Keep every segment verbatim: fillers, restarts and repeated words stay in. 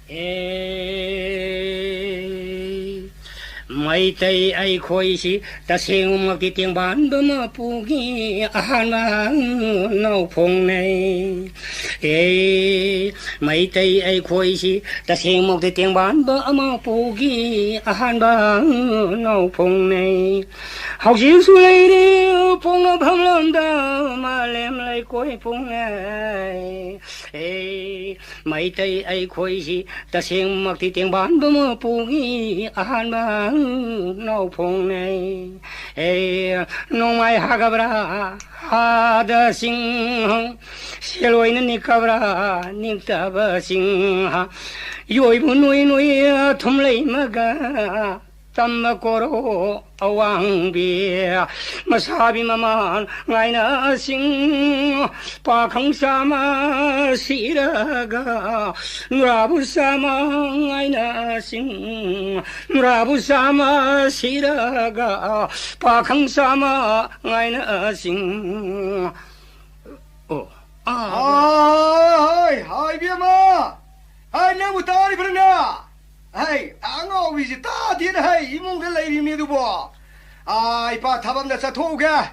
ꯑꯦ, ꯃꯩꯇꯩ ꯑꯩꯈꯣꯏꯁꯤ ꯇꯁꯦꯡꯃꯛꯇꯤ ꯇꯦꯡꯕꯥꯟꯕ ꯃꯄꯨꯒꯤ ꯑꯍꯥꯟꯕ ꯅꯥꯎꯐꯣꯡꯅꯩ꯫ ꯑꯦ, ꯃꯩꯇꯩ ꯑꯩꯈꯣꯏꯁꯤ ꯇꯁꯦꯡꯃꯛꯇꯤ ꯇꯦꯡꯕꯥꯟꯕ ꯃꯄꯨꯒꯤ ꯑꯍꯥꯟꯕ ꯅꯥꯎꯐꯣꯡꯅꯩ꯫ ꯍꯧꯖꯤꯛꯁꯨ ꯂꯩꯔꯤ ꯄꯣꯛꯅꯐꯝ ꯂꯝꯗ ꯃꯥꯂꯦꯝ ꯂꯩꯀꯣꯏ ꯄꯨꯡꯉꯩ꯫ ꯑꯦ, ꯃꯩꯇꯩ ꯑꯩꯈꯣꯏꯁꯤ ꯇꯁꯦꯡꯃꯛꯇꯤ ꯇꯦꯡꯕꯥꯟꯕ ꯃꯄꯨꯒꯤ ꯑꯍꯥꯟꯕ ꯅꯥꯎꯐꯣꯡꯅꯩ꯫ ꯑꯦ, ꯅꯣꯡꯃꯥꯏ ꯍꯥꯒꯕ꯭ꯔꯥ ꯍꯥꯗ ꯆꯤꯡ, ꯁꯦꯜ ꯑꯣꯏꯅ ꯅꯤꯛꯀꯕ꯭ꯔꯥ ꯅꯤꯛꯇꯕ ꯆꯤꯡ, ꯌꯣꯏꯕꯨ ꯅꯣꯏ ꯅꯣꯏ ꯊꯨꯝꯂꯩꯃꯒ ꯇꯝꯕ ꯀꯣꯔꯣ ꯑꯋꯥꯡꯕꯤ, ꯃꯁꯥꯕꯤ ꯃꯃꯥꯟ ꯉꯥꯏꯅꯁꯤꯡ, ꯄꯥꯈꯪ ꯆꯥꯃ ꯁꯤꯔꯒ ꯅꯨꯔꯥꯕꯨ ꯆꯥꯃ ꯉꯥꯏꯅꯁꯤꯡ, ꯅꯨꯔꯥꯕꯨ ꯆꯥꯃ ꯁꯤꯔꯒ ꯄꯥꯈꯪ ꯆꯥꯃ ꯉꯥꯏꯅꯁꯤꯡ꯫ ꯑꯣ, ꯑꯥ, ꯍꯥꯏ, ꯍꯥꯏ, ꯏꯕꯦꯝꯃ! ꯍꯥꯏ, ꯅꯪꯕꯨ ꯇꯥꯔꯤꯕ꯭ꯔꯅꯦ? ꯍꯥꯏ, ꯑꯉꯥꯎꯕꯤꯁꯤ ꯇꯥꯗꯦꯅ ꯍꯥꯏ, ꯏꯃꯨꯡꯗ ꯂꯩꯔꯤꯕꯅꯤ ꯑꯗꯨꯕꯣ꯫ ꯑꯥ, ꯏꯄꯥ ꯊꯕꯛ ꯑꯝꯗ ꯆꯠꯊꯣꯛꯎꯒꯦ꯫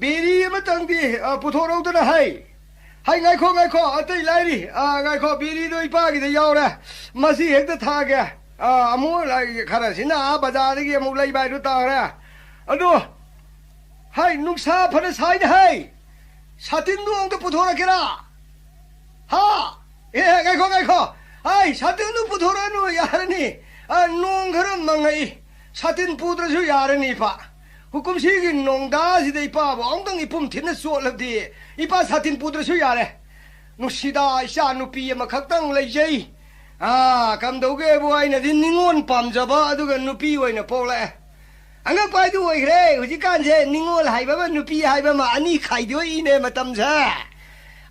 ꯕꯤꯔꯤ ꯑꯃꯇꯪꯗꯤ, ꯑ, ꯄꯨꯊꯣꯔꯛꯎꯗꯅ ꯍꯥꯏ꯫ ꯍꯥꯏ, ꯉꯥꯏꯈꯣ, ꯉꯥꯏꯈꯣ, ꯑꯇꯩ ꯂꯥꯏꯔꯤ꯫ ꯑꯥ, ꯉꯥꯏꯈꯣ, ꯕꯤꯔꯤꯗꯣ ꯏꯄꯥꯒꯤꯗ ꯌꯥꯎꯔꯦ꯫ ꯃꯁꯤ ꯍꯦꯛꯇ ꯊꯥꯒꯦ꯫ ꯑꯥ, ꯑꯃꯨꯛ ꯂꯥꯏ-, ꯈꯔꯁꯤꯅ ꯑꯥ ꯕꯖꯥꯔꯗꯒꯤ ꯑꯃꯨꯛ ꯂꯩꯕ ꯍꯥꯏꯗꯨ ꯇꯥꯔꯦ꯫ ꯑꯗꯨ, ꯍꯥꯏ, ꯅꯨꯡꯁꯥ ꯐꯅ ꯁꯥꯏꯅ ꯍꯥꯏ꯫ ꯁꯥꯇꯤꯟꯗꯨ ꯑꯝꯇ ꯄꯨꯊꯣꯔꯛꯀꯦꯔꯥ? ꯍꯥ? ꯑꯦ, ꯉꯥꯏꯈꯣ, ꯉꯥꯏꯈꯣ꯫ ꯑꯩ ꯁꯥꯇꯤꯟꯗꯨ ꯄꯨꯊꯣꯔꯛꯑꯅꯨ, ꯌꯥꯔꯅꯤ꯫ ꯑ, ꯅꯣꯡ ꯈꯔ ꯃꯪꯉꯛꯏ꯫ ꯁꯥꯇꯤꯟ ꯄꯨꯗ꯭ꯔꯁꯨ ꯌꯥꯔꯅꯤ, ꯏꯄꯥ꯫ ꯀꯨꯝꯁꯤꯒꯤ ꯅꯣꯡꯗꯥꯁꯤꯗ ꯏꯄꯥꯕꯨ ꯑꯃꯨꯛꯇꯪ ꯏꯄꯨꯝ ꯊꯤꯟꯅ ꯆꯣꯠꯂꯕꯗꯤ ꯏꯄꯥ ꯁꯥꯇꯤꯟ ꯄꯨꯗ꯭ꯔꯁꯨ ꯌꯥꯔꯦ꯫ ꯅꯨꯡꯁꯤꯗꯥ, ꯏꯆꯥ ꯅꯨꯄꯤ ꯑꯃꯈꯛꯇꯪ ꯂꯩꯖꯩ꯫ ꯑꯥ, ꯀꯝꯗꯧꯒꯦꯕꯨ ꯑꯩꯅꯗꯤ ꯅꯤꯉꯣꯜ ꯄꯥꯝꯖꯕ, ꯑꯗꯨꯒ ꯅꯨꯄꯤ ꯑꯣꯏꯅ ꯄꯣꯛꯂꯛꯑꯦ꯫ ꯑꯉꯛꯄ ꯍꯥꯏꯗꯨ ꯑꯣꯏꯈ꯭ꯔꯦ꯫ ꯍꯧꯖꯤꯛꯀꯥꯟꯁꯦ ꯅꯤꯉꯣꯜ ꯍꯥꯏꯕ ꯑꯃ, ꯅꯨꯄꯤ ꯍꯥꯏꯕ ꯑꯃ, ꯑꯅꯤ ꯈꯥꯏꯗꯣꯛꯏꯅꯦ ꯃꯇꯝꯁꯦ꯫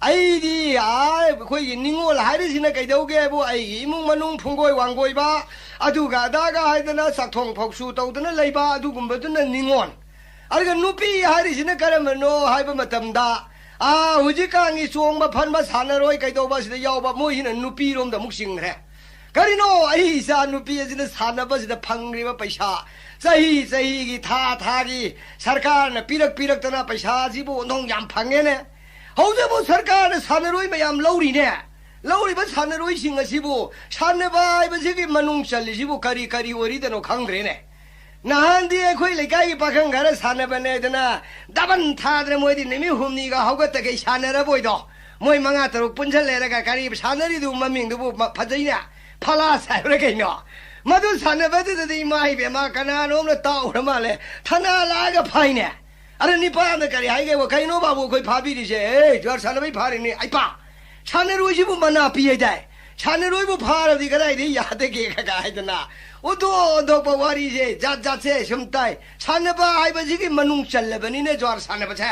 ꯑꯩꯗꯤ, ꯑꯥ, ꯑꯩꯈꯣꯏꯒꯤ ꯅꯤꯉꯣꯜ ꯍꯥꯏꯔꯤꯁꯤꯅ ꯀꯩꯗꯧꯒꯦꯕꯨ, ꯑꯩꯒꯤ ꯏꯃꯨꯡ ꯃꯅꯨꯡ ꯐꯨꯡꯒꯣꯏ ꯋꯥꯡꯒꯣꯏꯕ, ꯑꯗꯨꯒ ꯑꯗꯥꯒ ꯍꯥꯏꯗꯅ ꯆꯥꯛꯊꯣꯡ ꯐꯧꯁꯨ ꯇꯧꯗꯅ ꯂꯩꯕ, ꯑꯗꯨꯒꯨꯝꯕꯗꯨꯅ ꯅꯤꯉꯣꯜ꯫ ꯑꯗꯨꯒ ꯅꯨꯄꯤ ꯍꯥꯏꯔꯤꯁꯤꯅ ꯀꯔꯝꯕꯅꯣ ꯍꯥꯏꯕ ꯃꯇꯝꯗ, ꯑꯥ, ꯍꯧꯖꯤꯛꯀꯥꯟꯒꯤ ꯆꯣꯡꯕ ꯐꯟꯕ ꯁꯥꯟꯅꯔꯣꯏ ꯀꯩꯗꯧꯕ ꯑꯁꯤꯗ ꯌꯥꯎꯕ, ꯃꯣꯏꯁꯤꯅ ꯅꯨꯄꯤꯔꯣꯝꯗ ꯑꯃꯨꯛ ꯆꯤꯡꯈ꯭ꯔꯦ꯫ ꯀꯔꯤꯅꯣ ꯑꯩ ꯏꯆꯥ ꯅꯨꯄꯤ ꯑꯁꯤꯅ ꯁꯥꯟꯅꯕꯁꯤꯗ ꯐꯪꯂꯤꯕ ꯄꯩꯁꯥ, ꯆꯍꯤ ꯆꯍꯤꯒꯤ, ꯊꯥ ꯊꯥꯒꯤ ꯁꯔꯀꯥꯔꯅ ꯄꯤꯔꯛ ꯄꯤꯔꯛꯇꯅ ꯄꯩꯁꯥꯁꯤꯕꯨ ꯑꯣꯟꯊꯣꯡ ꯌꯥꯝ ꯐꯪꯉꯦꯅꯦ꯫ ꯍꯧꯖꯤꯛꯐꯥꯎ ꯁꯔꯀꯥꯔꯅ ꯁꯥꯟꯅꯔꯣꯏ ꯃꯌꯥꯝ ꯂꯧꯔꯤꯅꯦ꯫ ꯂꯧꯔꯤꯕ ꯁꯥꯟꯅꯔꯣꯏꯁꯤꯡ ꯑꯁꯤꯕꯨ ꯁꯥꯟꯅꯕ ꯍꯥꯏꯕꯁꯤꯒꯤ ꯃꯅꯨꯡ ꯆꯜꯂꯤꯁꯤꯕꯨ ꯀꯔꯤ ꯀꯔꯤ ꯑꯣꯏꯔꯤꯗꯅꯣ ꯈꯪꯗ꯭ꯔꯦꯅꯦ꯫ ꯅꯍꯥꯟꯗꯤ ꯑꯩꯈꯣꯏ ꯂꯩꯀꯥꯏꯒꯤ ꯄꯥꯈꯪ ꯈꯔ ꯁꯥꯟꯅꯕꯅꯦꯗꯅ ꯗꯕꯟ ꯊꯥꯗꯅ ꯃꯣꯏꯗꯤ ꯅꯨꯃꯤꯠ ꯍꯨꯝꯅꯤꯒ ꯍꯧꯒꯠꯇꯈꯩ ꯁꯥꯟꯅꯔꯕꯣꯏꯗꯣ꯫ ꯃꯣꯏ ꯃꯉꯥ ꯇꯔꯨꯛ ꯄꯨꯟꯁꯜꯂꯦꯔꯒ ꯀꯔꯤ ꯁꯥꯟꯅꯔꯤꯗꯨ ꯃꯃꯤꯡꯗꯨꯕꯨ ꯃ-, ꯐꯖꯩꯅꯦ꯫ ꯐꯂꯥꯁ ꯍꯥꯏꯕ꯭ꯔꯥ ꯀꯩꯅꯣ? ꯃꯗꯨ ꯁꯥꯟꯅꯕꯗꯨꯗꯗꯤ ꯏꯃꯥ ꯏꯕꯦꯝꯃ ꯀꯅꯥꯅꯣꯝꯅ ꯇꯥꯎꯔ ꯃꯥꯜꯂꯦ꯫ ꯊꯅꯥ ꯂꯥꯛꯑꯒ ꯐꯥꯏꯅꯦ꯫ ꯑꯗ ꯅꯤꯄꯥ ꯑꯃꯅ ꯀꯔꯤ ꯍꯥꯏꯒꯦꯕ? "ꯀꯩꯅꯣ ꯕꯥꯕꯨ ꯑꯩꯈꯣꯏ ꯐꯥꯕꯤꯔꯤꯁꯦ? ꯑꯦ, ꯖ꯭ꯋꯥꯔ ꯁꯥꯟꯅꯕꯩ ꯐꯥꯔꯤꯅꯤ꯫ ꯑꯩ ꯄꯥ, ꯁꯥꯟꯅꯔꯣꯏꯁꯤꯕꯨ ꯃꯅꯥ ꯄꯤ ꯍꯥꯏꯗꯥꯏ? ꯁꯥꯟꯅꯔꯣꯏꯕꯨ ꯐꯥꯔꯗꯤ ꯀꯗꯥꯏꯗꯒꯤ ꯌꯥꯗꯒꯦ?" ꯀꯀꯥ ꯍꯥꯏꯗꯅ ꯑꯣꯟꯊꯣꯛ ꯑꯣꯟꯊꯣꯛꯄ ꯋꯥꯔꯤꯁꯦ ꯖꯥꯠ ꯖꯥꯠꯁꯦ ꯁꯨꯝ ꯇꯥꯏ꯫ ꯁꯥꯟꯅꯕ ꯍꯥꯏꯕꯁꯤꯒꯤ ꯃꯅꯨꯡ ꯆꯜꯂꯕꯅꯤꯅꯦ ꯖ꯭ꯋꯥꯔ ꯁꯥꯟꯅꯕꯁꯦ꯫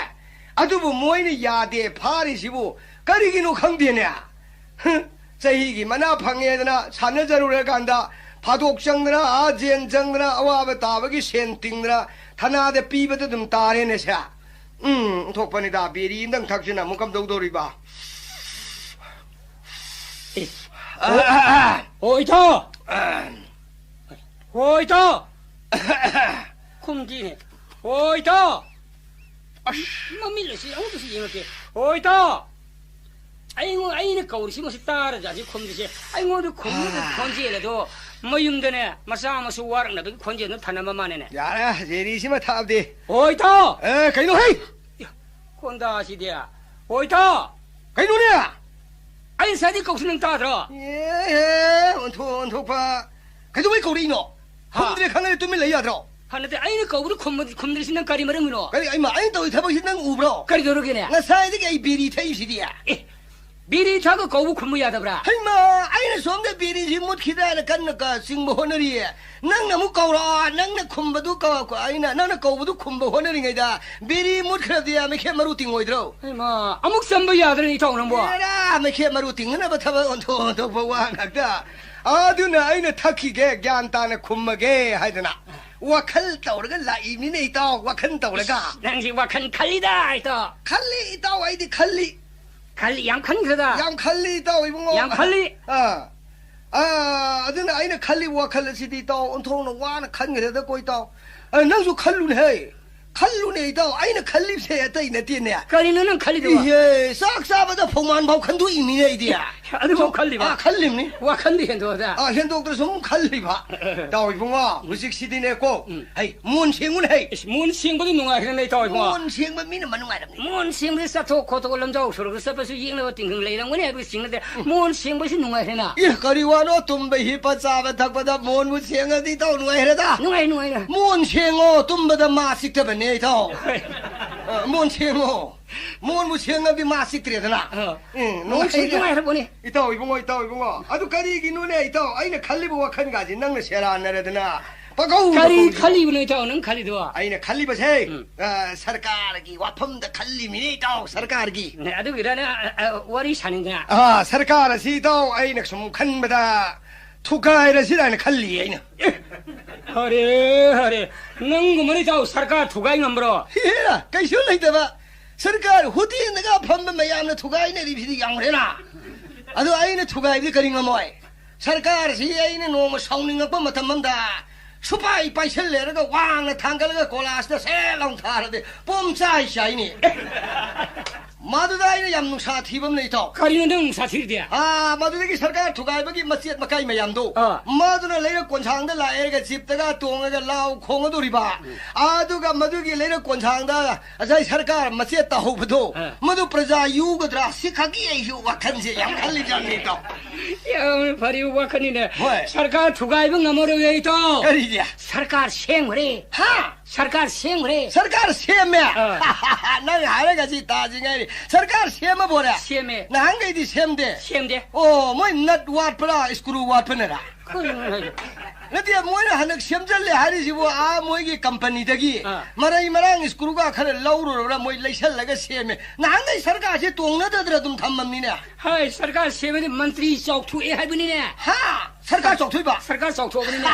ꯑꯗꯨꯕꯨ ꯃꯣꯏꯅ ꯌꯥꯗꯦ ꯐꯥꯔꯤꯁꯤꯕꯨ ꯀꯔꯤꯒꯤꯅꯣ ꯈꯪꯗꯦꯅꯦ꯫ ꯍ, ꯆꯍꯤꯒꯤ ꯃꯅꯥ ꯐꯪꯉꯦꯗꯅ ꯁꯥꯟꯅꯖꯔꯨꯔꯀꯥꯟꯗ ꯐꯥꯗꯣꯛ ꯆꯪꯗꯅ, ꯑꯥ ꯖꯦꯟ ꯆꯪꯗꯅ, ꯑꯋꯥꯕ ꯇꯥꯕꯒꯤ ꯁꯦꯟ ꯇꯤꯡꯗꯅ ꯊꯅꯥꯗ ꯄꯤꯕꯗ ꯑꯗꯨꯝ ꯇꯥꯔꯦꯅꯦ ꯁꯦ꯫ ꯎꯝ, ꯑꯣꯟꯊꯣꯛꯄꯅꯤꯗ, ꯕꯤꯔꯤ ꯑꯝꯇꯪ ꯊꯛꯁꯤꯅ ꯑꯃꯨꯛ ꯀꯝꯗꯧꯗꯧꯔꯤꯕ? ꯑꯦ, ꯑ, ꯑ, ꯑ꯫ ꯍꯣ, ꯏꯇꯥꯎ! ꯑ꯫ ꯍꯣ, ꯏꯇꯥꯎ! ꯈꯨꯝꯗꯤꯅꯦ꯫ ꯍꯣ, ꯏꯇꯥꯎ! ꯑꯁ! ꯃꯃꯤꯠ ꯑꯁꯤ ꯑꯃꯨꯛꯇꯁꯨ ꯌꯦꯡꯉꯛꯀꯦ꯫ ꯍꯣ, ꯏꯇꯥꯎ! ꯑꯩꯉꯣꯟ-, ꯑꯩꯅ ꯀꯧꯔꯤꯁꯤ ꯃꯁꯤ ꯇꯥꯔꯖꯥꯠꯁꯤ ꯈꯨꯝꯗ꯭ꯔꯤꯁꯦ꯫ ꯑꯩꯉꯣꯟꯗ ꯈꯨꯝꯕꯗ ꯈꯣꯟꯖꯦꯜ ꯑꯗꯣ ꯃꯌꯨꯝꯗꯅꯦ ꯃꯆꯥ ꯃꯁꯨ ꯋꯥꯔꯛꯅꯕꯒꯤ ꯈꯣꯟꯖꯦꯜꯗꯨ ꯊꯅꯝꯕ ꯃꯥꯅꯦꯅꯦ꯫ ꯌꯥꯔꯦ, ꯖꯦꯔꯤꯁꯤꯃ ꯊꯥꯕꯗꯤ꯫ ꯍꯣ, ꯏꯇꯥꯎ! ꯑꯦ, ꯀꯩꯅꯣ, ꯍꯩ! ꯀꯣꯟꯗꯥꯁꯤꯗꯤ꯫ ꯍꯣ, ꯏꯇꯥꯎ! ꯀꯩꯅꯣꯅꯦ? ꯑꯩ ꯉꯁꯥꯏꯗꯤ ꯀꯧꯁꯤ ꯅꯪ ꯇꯥꯗ꯭ꯔꯣ? ꯑꯦ, ꯑꯦ, ꯑꯣꯟꯊꯣꯛ-, ꯑꯣꯟꯊꯣꯛꯄ꯫ ꯀꯩꯗꯧꯕꯩ ꯀꯧꯔꯛꯏꯅꯣ? ꯍꯥ? ꯈꯨꯝꯗ꯭ꯔꯦ ꯈꯪꯉꯗꯤ ꯇꯨꯃꯤꯟ ꯂꯩ ꯌꯥꯗ꯭ꯔꯣ? ꯍꯥ, ꯅꯠꯇꯦ, ꯑꯩꯅ ꯀꯧꯕꯗꯨ ꯈꯨꯝꯕ-, ꯈꯨꯝꯗ꯭ꯔꯤꯁꯤ ꯅꯪ ꯀꯔꯤ ꯃꯔꯝꯒꯤꯅꯣ? ꯀꯔꯤ, ꯑꯩꯃ, ꯑꯩꯅ ꯇꯧꯔꯤ ꯊꯕꯛꯁꯤ ꯅꯪ ꯎꯕ꯭ꯔꯣ? ꯀꯔꯤ ꯇꯧꯔꯒꯦꯅꯦ? ꯉꯁꯥꯏꯗꯒꯤ ꯑꯩ ꯕꯤꯔꯤ ꯊꯛꯏꯁꯤꯗꯤ꯫ ꯑꯦ, ꯕꯤꯔꯤ ꯊꯛꯑꯒ ꯀꯧꯕ ꯈꯨꯝꯕ ꯌꯥꯗꯕ꯭ꯔꯥ? ꯍꯩꯃꯥ, ꯑꯩꯅ ꯁꯣꯝꯗ ꯕꯤꯔꯤꯁꯤ ꯃꯨꯠꯈꯤꯗ꯭ꯔꯥꯅ ꯀꯟꯅ ꯀ-, ꯆꯤꯡꯕ ꯍꯣꯠꯅꯔꯤꯌꯦ꯫ ꯅꯪꯅ ꯑꯃꯨꯛ ꯀꯧꯔꯛꯑꯣ, ꯅꯪꯅ ꯈꯨꯝꯕꯗꯨ ꯀ-, ꯀ-, ꯑꯩꯅ, ꯅꯪꯅ ꯀꯧꯕꯗꯨ ꯈꯨꯝꯕ ꯍꯣꯠꯅꯔꯤꯉꯩꯗ ꯕꯤꯔꯤ ꯃꯨꯠꯈ꯭ꯔꯗꯤ ꯃꯩꯈꯦꯠ ꯃꯔꯨ ꯇꯤꯡꯉꯣꯏꯗ꯭ꯔꯣ? ꯍꯩꯃꯥ, ꯑꯃꯨꯛ ꯆꯪꯕ ꯌꯥꯗ꯭ꯔꯅꯦ ꯏꯇꯥꯎ ꯅꯪꯕꯣ? ꯑꯦꯔꯥ, ꯃꯩꯈꯦꯠ ꯃꯔꯨ ꯇꯤꯡꯅꯅꯕ ꯊꯕꯛ ꯑꯣꯟꯊꯣꯛ ꯑꯣꯟꯊꯣꯛꯄ ꯋꯥ ꯉꯥꯛꯇ꯫ ꯑꯗꯨꯅ ꯑꯩꯅ ꯊꯛꯈꯤꯒꯦ, ꯒ꯭ꯌꯥꯟ ꯇꯥꯅ ꯈꯨꯝꯃꯒꯦ ꯍꯥꯏꯗꯅ ꯋꯥꯈꯜ ꯇꯧꯔꯒ ꯂꯥꯛꯏꯕꯅꯤꯅꯦ ꯏꯇꯥꯎ, ꯋꯥꯈꯜ ꯇꯧꯔꯒ꯫ ꯏꯁ, ꯅꯪꯁꯤ ꯋꯥꯈꯜ ꯈꯜꯂꯤꯗ ꯏꯇꯥꯎ꯫ ꯈꯜꯂꯤ ꯏꯇꯥꯎ, ꯑꯩꯗꯤ ꯈꯜꯂꯤ꯫ ꯈꯜꯂꯤ, ꯌꯥꯝ ꯈꯟꯈ꯭ꯔꯦꯗ꯫ ꯌꯥꯝ ꯈꯜꯂꯤ ꯏꯇꯥꯎ ꯏꯕꯨꯡꯉꯣ꯫ ꯌꯥꯝ ꯈꯜꯂꯤ꯫ ꯑꯥ꯫ ꯑꯥ, ꯑꯗꯨꯅ ꯑꯩꯅ ꯈꯜꯂꯤꯕ ꯋꯥꯈꯜ ꯑꯁꯤꯗꯤ, ꯏꯇꯥꯎ, ꯑꯣꯟꯊꯣꯛꯅ ꯋꯥꯅ ꯈꯟꯈ꯭ꯔꯦꯗꯀꯣ, ꯏꯇꯥꯎ꯫ ꯑ, ꯅꯪꯁꯨ ꯈꯜꯂꯨꯅꯦ, ꯍꯩ꯫ ꯈꯜꯂꯨꯅꯦ, ꯏꯇꯥꯎ, ꯑꯩꯅ ꯈꯜꯂꯤꯕꯁꯦ ꯑꯇꯩ ꯅꯠꯇꯦꯅꯦ꯫ ꯀꯔꯤꯅꯣ ꯅꯪ ꯈꯜꯂꯤꯗꯨꯕꯣ? ꯏꯍꯦ, ꯆꯥꯛ ꯆꯥꯕꯗ ꯐꯧꯃꯥꯟ ꯐꯥꯎ ꯈꯟꯗꯣꯛꯏꯃꯤꯅꯦ ꯑꯩꯗꯤ꯫ ꯑꯗꯨꯐꯥꯎ ꯈꯜꯂꯤꯕ? ꯑꯥ, ꯈꯜꯂꯤꯝꯅꯤ꯫ ꯋꯥꯈꯜꯗꯤ ꯍꯦꯟꯗꯣꯛꯑꯗ꯫ ꯑꯥ, ꯍꯦꯟꯗꯣꯛꯇ꯭ꯔꯁꯨ ꯑꯗꯨꯝ ꯈꯜꯂꯤꯕ꯫ ꯏꯇꯥꯎ ꯏꯕꯨꯡꯉꯣ, ꯎꯝ꯫ ꯍꯧꯖꯤꯛꯁꯤꯗꯤꯅꯦꯀꯣ, ꯎꯝ꯫ ꯍꯩ, ꯃꯣꯟ ꯁꯦꯡꯉꯨꯅꯦ, ꯍꯩ꯫ ꯏꯁ, ꯃꯣꯟ ꯁꯦꯡꯕꯗꯤ ꯅꯨꯡꯉꯥꯏꯈ꯭ꯔꯦꯅꯦ, ꯏꯇꯥꯎ ꯏꯕꯨꯡꯉꯣ꯫ ꯃꯣꯟ ꯁꯦꯡꯕ ꯃꯤꯅ ꯃꯅꯨꯡꯉꯥꯏꯔꯝꯅꯤ꯫ ꯃꯣꯟ ꯁꯦꯡꯕꯗꯤ ꯆꯠꯊꯣꯛ ꯈꯣꯠꯇꯣꯛ ꯂꯝꯖꯥꯎ ꯁꯣꯔꯣꯛꯇ ꯆꯠꯄꯁꯨ ꯌꯦꯡꯅꯕ ꯇꯤꯡꯈꯪ ꯂꯩꯔꯝꯒꯅꯤ ꯍꯥꯏꯕꯒꯤ ꯆꯤꯡꯅꯗꯦ꯫ ꯃꯣꯟ ꯁꯦꯡꯕꯁꯤ ꯅꯨꯡꯉꯥꯏꯈ꯭ꯔꯦꯅ꯫ ꯑꯦ, ꯀꯔꯤ ꯋꯥꯅꯣ, ꯇꯨꯝꯕ ꯍꯤꯞꯄ ꯆꯥꯕ ꯊꯛꯄꯗ ꯃꯣꯟꯕꯨ ꯁꯦꯡꯉꯗꯤ ꯏꯇꯥꯎ ꯅꯨꯡꯉꯥꯏꯈ꯭ꯔꯦꯗ꯫ ꯅꯨꯡꯉꯥꯏ, ꯅꯨꯡꯉꯥꯏ, ꯅꯨꯡꯉꯥꯏ꯫ ꯃꯣꯟ ꯁꯦꯡꯉꯣ, ꯇꯨꯝꯕꯗ ꯃꯥ ꯆꯤꯛꯇꯕꯅꯦ ꯏꯇꯥꯎ꯫ ꯍꯣꯏ꯫ ꯑ, ꯃꯣꯟ ꯁꯦꯡꯉꯣ꯫ ꯃꯣꯟꯕꯨ ꯁꯦꯡꯉꯗꯤ ꯃꯥ ꯆꯤꯛꯇ꯭ꯔꯦꯗꯅ꯫ ꯑ꯫ ꯎꯝ, ꯃꯣꯟ ꯁꯦꯡ ꯅꯨꯡꯉꯥꯏꯈ꯭ꯔꯦ꯫ ꯅꯨꯡꯉꯥꯏꯈ꯭ꯔꯕꯣꯅꯦ꯫ ꯏꯇꯥꯎ ꯏꯕꯨꯡꯉꯣ, ꯏꯇꯥꯎ ꯏꯕꯨꯡꯉꯣ, ꯑꯗꯨ ꯀꯔꯤꯒꯤꯅꯣꯅꯦ ꯏꯇꯥꯎ? ꯑꯩꯅ ꯈꯜꯂꯤꯕ ꯋꯥꯈꯜꯒꯥꯁꯤ ꯅꯪꯅ ꯁꯦꯔꯥꯟꯅꯔꯗꯅ ꯄꯪꯀꯧꯗ ꯀꯔꯤ ꯀꯧꯔꯤꯁꯤꯕꯣ? ꯈꯜꯂꯤꯕꯅꯣ ꯏꯇꯥꯎ, ꯅꯪ ꯈꯜꯂꯤꯗꯣ? ꯑꯩꯅ ꯈꯜꯂꯤꯕꯁꯦ, ꯎꯝ꯫ ꯑ, ꯁꯔꯀꯥꯔꯒꯤ ꯋꯥꯐꯝꯗ ꯈꯜꯂꯤꯃꯤꯅꯦ ꯏꯇꯥꯎ, ꯁꯔꯀꯥꯔꯒꯤ꯫ ꯅꯦ, ꯑꯗꯨꯒꯤꯔ ꯅꯪ, ꯑ, ꯑ, ꯋꯥꯔꯤ ꯁꯥꯅꯤꯡꯗꯅ? ꯑ, ꯁꯔꯀꯥꯔ ꯑꯁꯤ ꯏꯇꯥꯎ, ꯑꯩꯅ ꯁꯨꯝ ꯈꯟꯕꯗ ꯊꯨꯒꯥꯏꯔꯁꯤꯔꯥꯅ ꯈꯜꯂꯤ ꯑꯩꯅ꯫ ꯑꯦ, ꯑꯔꯦ, ꯑꯔꯦ, ꯅꯪꯒꯨꯝꯕꯅ ꯏꯇꯥꯎ ꯁꯔꯀꯥꯔ ꯊꯨꯒꯥꯏ ꯉꯝꯕ꯭ꯔꯣ? ꯍꯦꯔꯥ, ꯀꯩꯁꯨ ꯂꯩꯇꯕ꯫ ꯁꯔꯀꯥꯔ ꯍꯣꯇꯦꯜꯗꯒ ꯐꯝꯕ ꯃꯌꯥꯝꯅ ꯊꯨꯒꯥꯏꯅꯔꯤꯕꯁꯤꯗꯤ ꯌꯥꯝꯈ꯭ꯔꯦꯅ꯫ ꯑꯗꯣ ꯑꯩꯅ ꯊꯨꯒꯥꯏꯕꯗꯤ ꯀꯔꯤ ꯉꯝꯃꯣꯏ? ꯁꯔꯀꯥꯔꯁꯤ ꯑꯩꯅ ꯅꯣꯡꯃ ꯁꯥꯎꯅꯤꯡꯉꯛꯄ ꯃꯇꯝ ꯑꯃꯗ ꯁꯨꯄꯥꯏ ꯄꯥꯏꯁꯜꯂꯦꯔꯒ ꯋꯥꯡꯅ ꯊꯥꯡꯒꯠꯂꯒ ꯀꯣꯂꯥꯁꯇ ꯁꯦꯠ ꯂꯥꯎ ꯊꯥꯔꯗꯤ ꯄꯣꯝ ꯆꯥꯏ ꯆꯥꯏꯅꯤ꯫ ꯃꯗꯨꯗ ꯑꯩꯅ ꯌꯥꯝ ꯅꯨꯡꯁꯥ ꯊꯤꯕ ꯑꯃ ꯂꯩ, ꯏꯇꯥꯎ꯫ ꯀꯔꯤꯅꯣ ꯅꯪ ꯅꯨꯡꯁꯥ ꯊꯤꯔꯤꯗꯤ? ꯑꯥ, ꯃꯗꯨꯗꯒꯤ ꯁꯔꯀꯥꯔ ꯊꯨꯒꯥꯏꯕꯒꯤ ꯃꯆꯦꯠ ꯃꯀꯥꯏ ꯃꯌꯥꯝꯗꯣ, ꯑꯥ꯫ ꯃꯗꯨꯅ ꯂꯩꯔꯛ ꯀꯣꯟꯁꯥꯡꯗ ꯂꯥꯛꯑꯦꯔꯒ ꯖꯤꯞꯇꯒ ꯇꯣꯡꯉꯒ ꯂꯥꯎ ꯈꯣꯡꯒꯗꯧꯔꯤꯕ꯫ ꯎꯝ꯫ ꯑꯗꯨꯒ ꯃꯗꯨꯒꯤ ꯂꯩꯔꯛ ꯀꯣꯟꯁꯥꯡꯗ ꯉꯁꯥꯏ ꯁꯔꯀꯥꯔ ꯃꯆꯦꯠ ꯇꯥꯍꯧꯕꯗꯣ, ꯑꯥ꯫ ꯃꯗꯨ ꯄ꯭ꯔꯖꯥ ꯌꯨꯒꯗ꯭ꯔꯥ? ꯁꯤ ꯈꯛꯀꯤ ꯑꯩꯁꯨ ꯋꯥꯈꯜꯁꯦ ꯌꯥꯝ ꯈꯜꯂꯤꯖꯥꯠꯅꯤ, ꯏꯇꯥꯎ꯫ ꯌꯥꯝ ꯐꯔꯤꯕ ꯋꯥꯈꯜꯅꯤꯅꯦ꯫ ꯍꯣꯏ꯫ ꯁꯔꯀꯥꯔ ꯊꯨꯒꯥꯏꯕ ꯉꯝꯃꯔꯣꯏ, ꯏꯇꯥꯎ꯫ ꯀꯔꯤꯒꯤ? ꯁꯔꯀꯥꯔ ꯁꯦꯝꯈ꯭ꯔꯦ꯫ ꯍꯥ? ꯁꯔꯀꯥꯔ ꯁꯦꯝꯈ꯭ꯔꯦ꯫ ꯁꯔꯀꯥꯔ ꯁꯦꯝꯃꯦ? ꯑꯥ꯫ ꯅꯪ ꯍꯥꯏꯔꯒ ꯁꯤ ꯇꯥꯁꯤ ꯉꯥꯏꯔꯤ꯫ ꯁꯔꯀꯥꯔ ꯁꯦꯝꯃꯕꯣꯔꯦ? ꯁꯦꯝꯃꯦ꯫ ꯅꯍꯥꯟꯈꯩꯗꯤ ꯁꯦꯝꯗꯦ? ꯁꯦꯝꯗꯦ꯫ ꯑꯣ, ꯃꯣꯏ ꯅꯠ ꯋꯥꯠꯄ꯭ꯔꯥ, ꯁ꯭ꯀ꯭ꯔꯨ ꯋꯥꯠꯄꯅꯔꯥ? ꯀꯩꯅꯣ ꯍꯥꯏꯁꯦ? ꯅꯠꯇꯦ, ꯃꯣꯏꯅ ꯍꯟꯗꯛ ꯁꯦꯝꯖꯜꯂꯦ ꯍꯥꯏꯔꯤꯁꯤꯕꯨ, ꯑꯥ, ꯃꯣꯏꯒꯤ ꯀꯝꯄꯅꯤꯗꯒꯤ ꯑꯥ꯫ ꯃꯔꯩ ꯃꯔꯥꯡ ꯁ꯭ꯀ꯭ꯔꯨꯒ ꯈꯔ ꯂꯧꯔꯨꯔꯕ꯭ꯔꯥ, ꯃꯣꯏ ꯂꯩꯁꯜꯂꯒ ꯁꯦꯝꯃꯦ꯫ ꯅꯍꯥꯟꯈꯩ ꯁꯔꯀꯥꯔꯁꯦ ꯇꯣꯡꯅꯗꯗ꯭ꯔꯥ ꯑꯗꯨꯝ ꯊꯝꯃꯝꯅꯤꯅꯦ? ꯍꯥꯏ, ꯁꯔꯀꯥꯔ ꯁꯦꯝꯃꯗꯤ ꯃꯟꯇ꯭ꯔꯤ ꯆꯥꯎꯊꯣꯛꯑꯦ ꯍꯥꯏꯕꯅꯤꯅꯦ꯫ ꯍꯥ? ꯁꯔꯀꯥꯔ ꯆꯥꯎꯊꯣꯛꯏꯕ? ꯁꯔꯀꯥꯔ ꯆꯥꯎꯊꯣꯛꯑꯕꯅꯤꯅꯦ꯫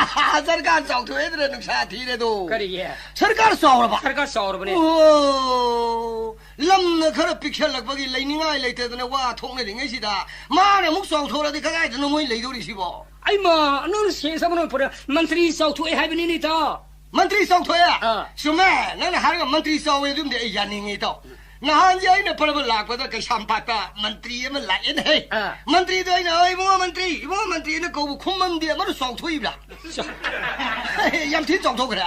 ꯁꯔꯀꯥꯔ ꯆꯥꯎꯊꯣꯛꯑꯦꯗꯅ ꯅꯨꯡꯁꯥ ꯊꯤꯔꯦꯗꯣ꯫ ꯀꯔꯤꯒꯤ? ꯁꯔꯀꯥꯔ ꯆꯥꯎꯔꯕ? ꯁꯔꯀꯥꯔ ꯆꯥꯎꯔꯕꯅꯦ꯫ ꯑꯣ, ꯂꯝꯅ ꯈꯔ ꯄꯤꯛꯁꯜꯂꯛꯄꯒꯤ ꯂꯩꯅꯤꯡꯉꯥꯏ ꯂꯩꯇꯗꯅ ꯋꯥ ꯊꯣꯛꯅꯔꯤꯉꯩꯁꯤꯗ, ꯃꯥꯅ ꯑꯃꯨꯛ ꯆꯥꯎꯊꯣꯔꯗꯤ ꯀꯗꯥꯏꯗꯅꯣ ꯃꯣꯏ ꯂꯩꯗꯧꯔꯤꯁꯤꯕꯣ? ꯑꯩꯃ, ꯅꯪꯅ ꯁꯦꯟꯁ ꯑꯃ ꯄꯨꯔꯛ-, ꯃꯟꯇ꯭ꯔꯤ ꯆꯥꯎꯊꯣꯛꯑꯦ ꯍꯥꯏꯕꯅꯤꯅꯦ, ꯏꯇꯥꯎ꯫ ꯃꯟꯇ꯭ꯔꯤ ꯆꯥꯎꯊꯣꯛꯑꯦ? ꯑꯥ꯫ ꯆꯨꯝꯃꯦ, ꯅꯪꯅ ꯍꯥꯏꯔꯒ ꯃꯟꯇ꯭ꯔꯤ ꯆꯥꯎꯋꯦ ꯑꯗꯨꯝꯗꯤ ꯑꯩ ꯌꯥꯅꯤꯡꯉꯤ, ꯏꯇꯥꯎ꯫ ꯅꯍꯥꯟꯁꯦ ꯑꯩꯅ ꯄꯔꯕ ꯂꯥꯛꯄꯗ ꯀꯩꯁꯥꯝꯄꯥꯠꯇ ꯃꯟꯇ꯭ꯔꯤ ꯑꯃ ꯂꯥꯛꯑꯦꯅꯦ꯫ ꯑꯥ꯫ ꯃꯟꯇ꯭ꯔꯤꯗꯣ ꯑꯩꯅ, "ꯑꯣ, ꯏꯕꯨꯡꯉꯣ ꯃꯟꯇ꯭ꯔꯤ, ꯏꯕꯨꯡꯉꯣ ꯃꯟꯇ꯭ꯔꯤ" ꯑꯅ ꯀꯧꯕ ꯈꯨꯝꯃꯝꯗꯦ, ꯑꯃꯅ ꯆꯥꯎꯊꯣꯛꯏꯕ꯭ꯔꯥ? ꯆꯥ- ꯌꯥꯝ ꯊꯤꯅ ꯆꯥꯎꯊꯣꯛꯈ꯭ꯔꯦ꯫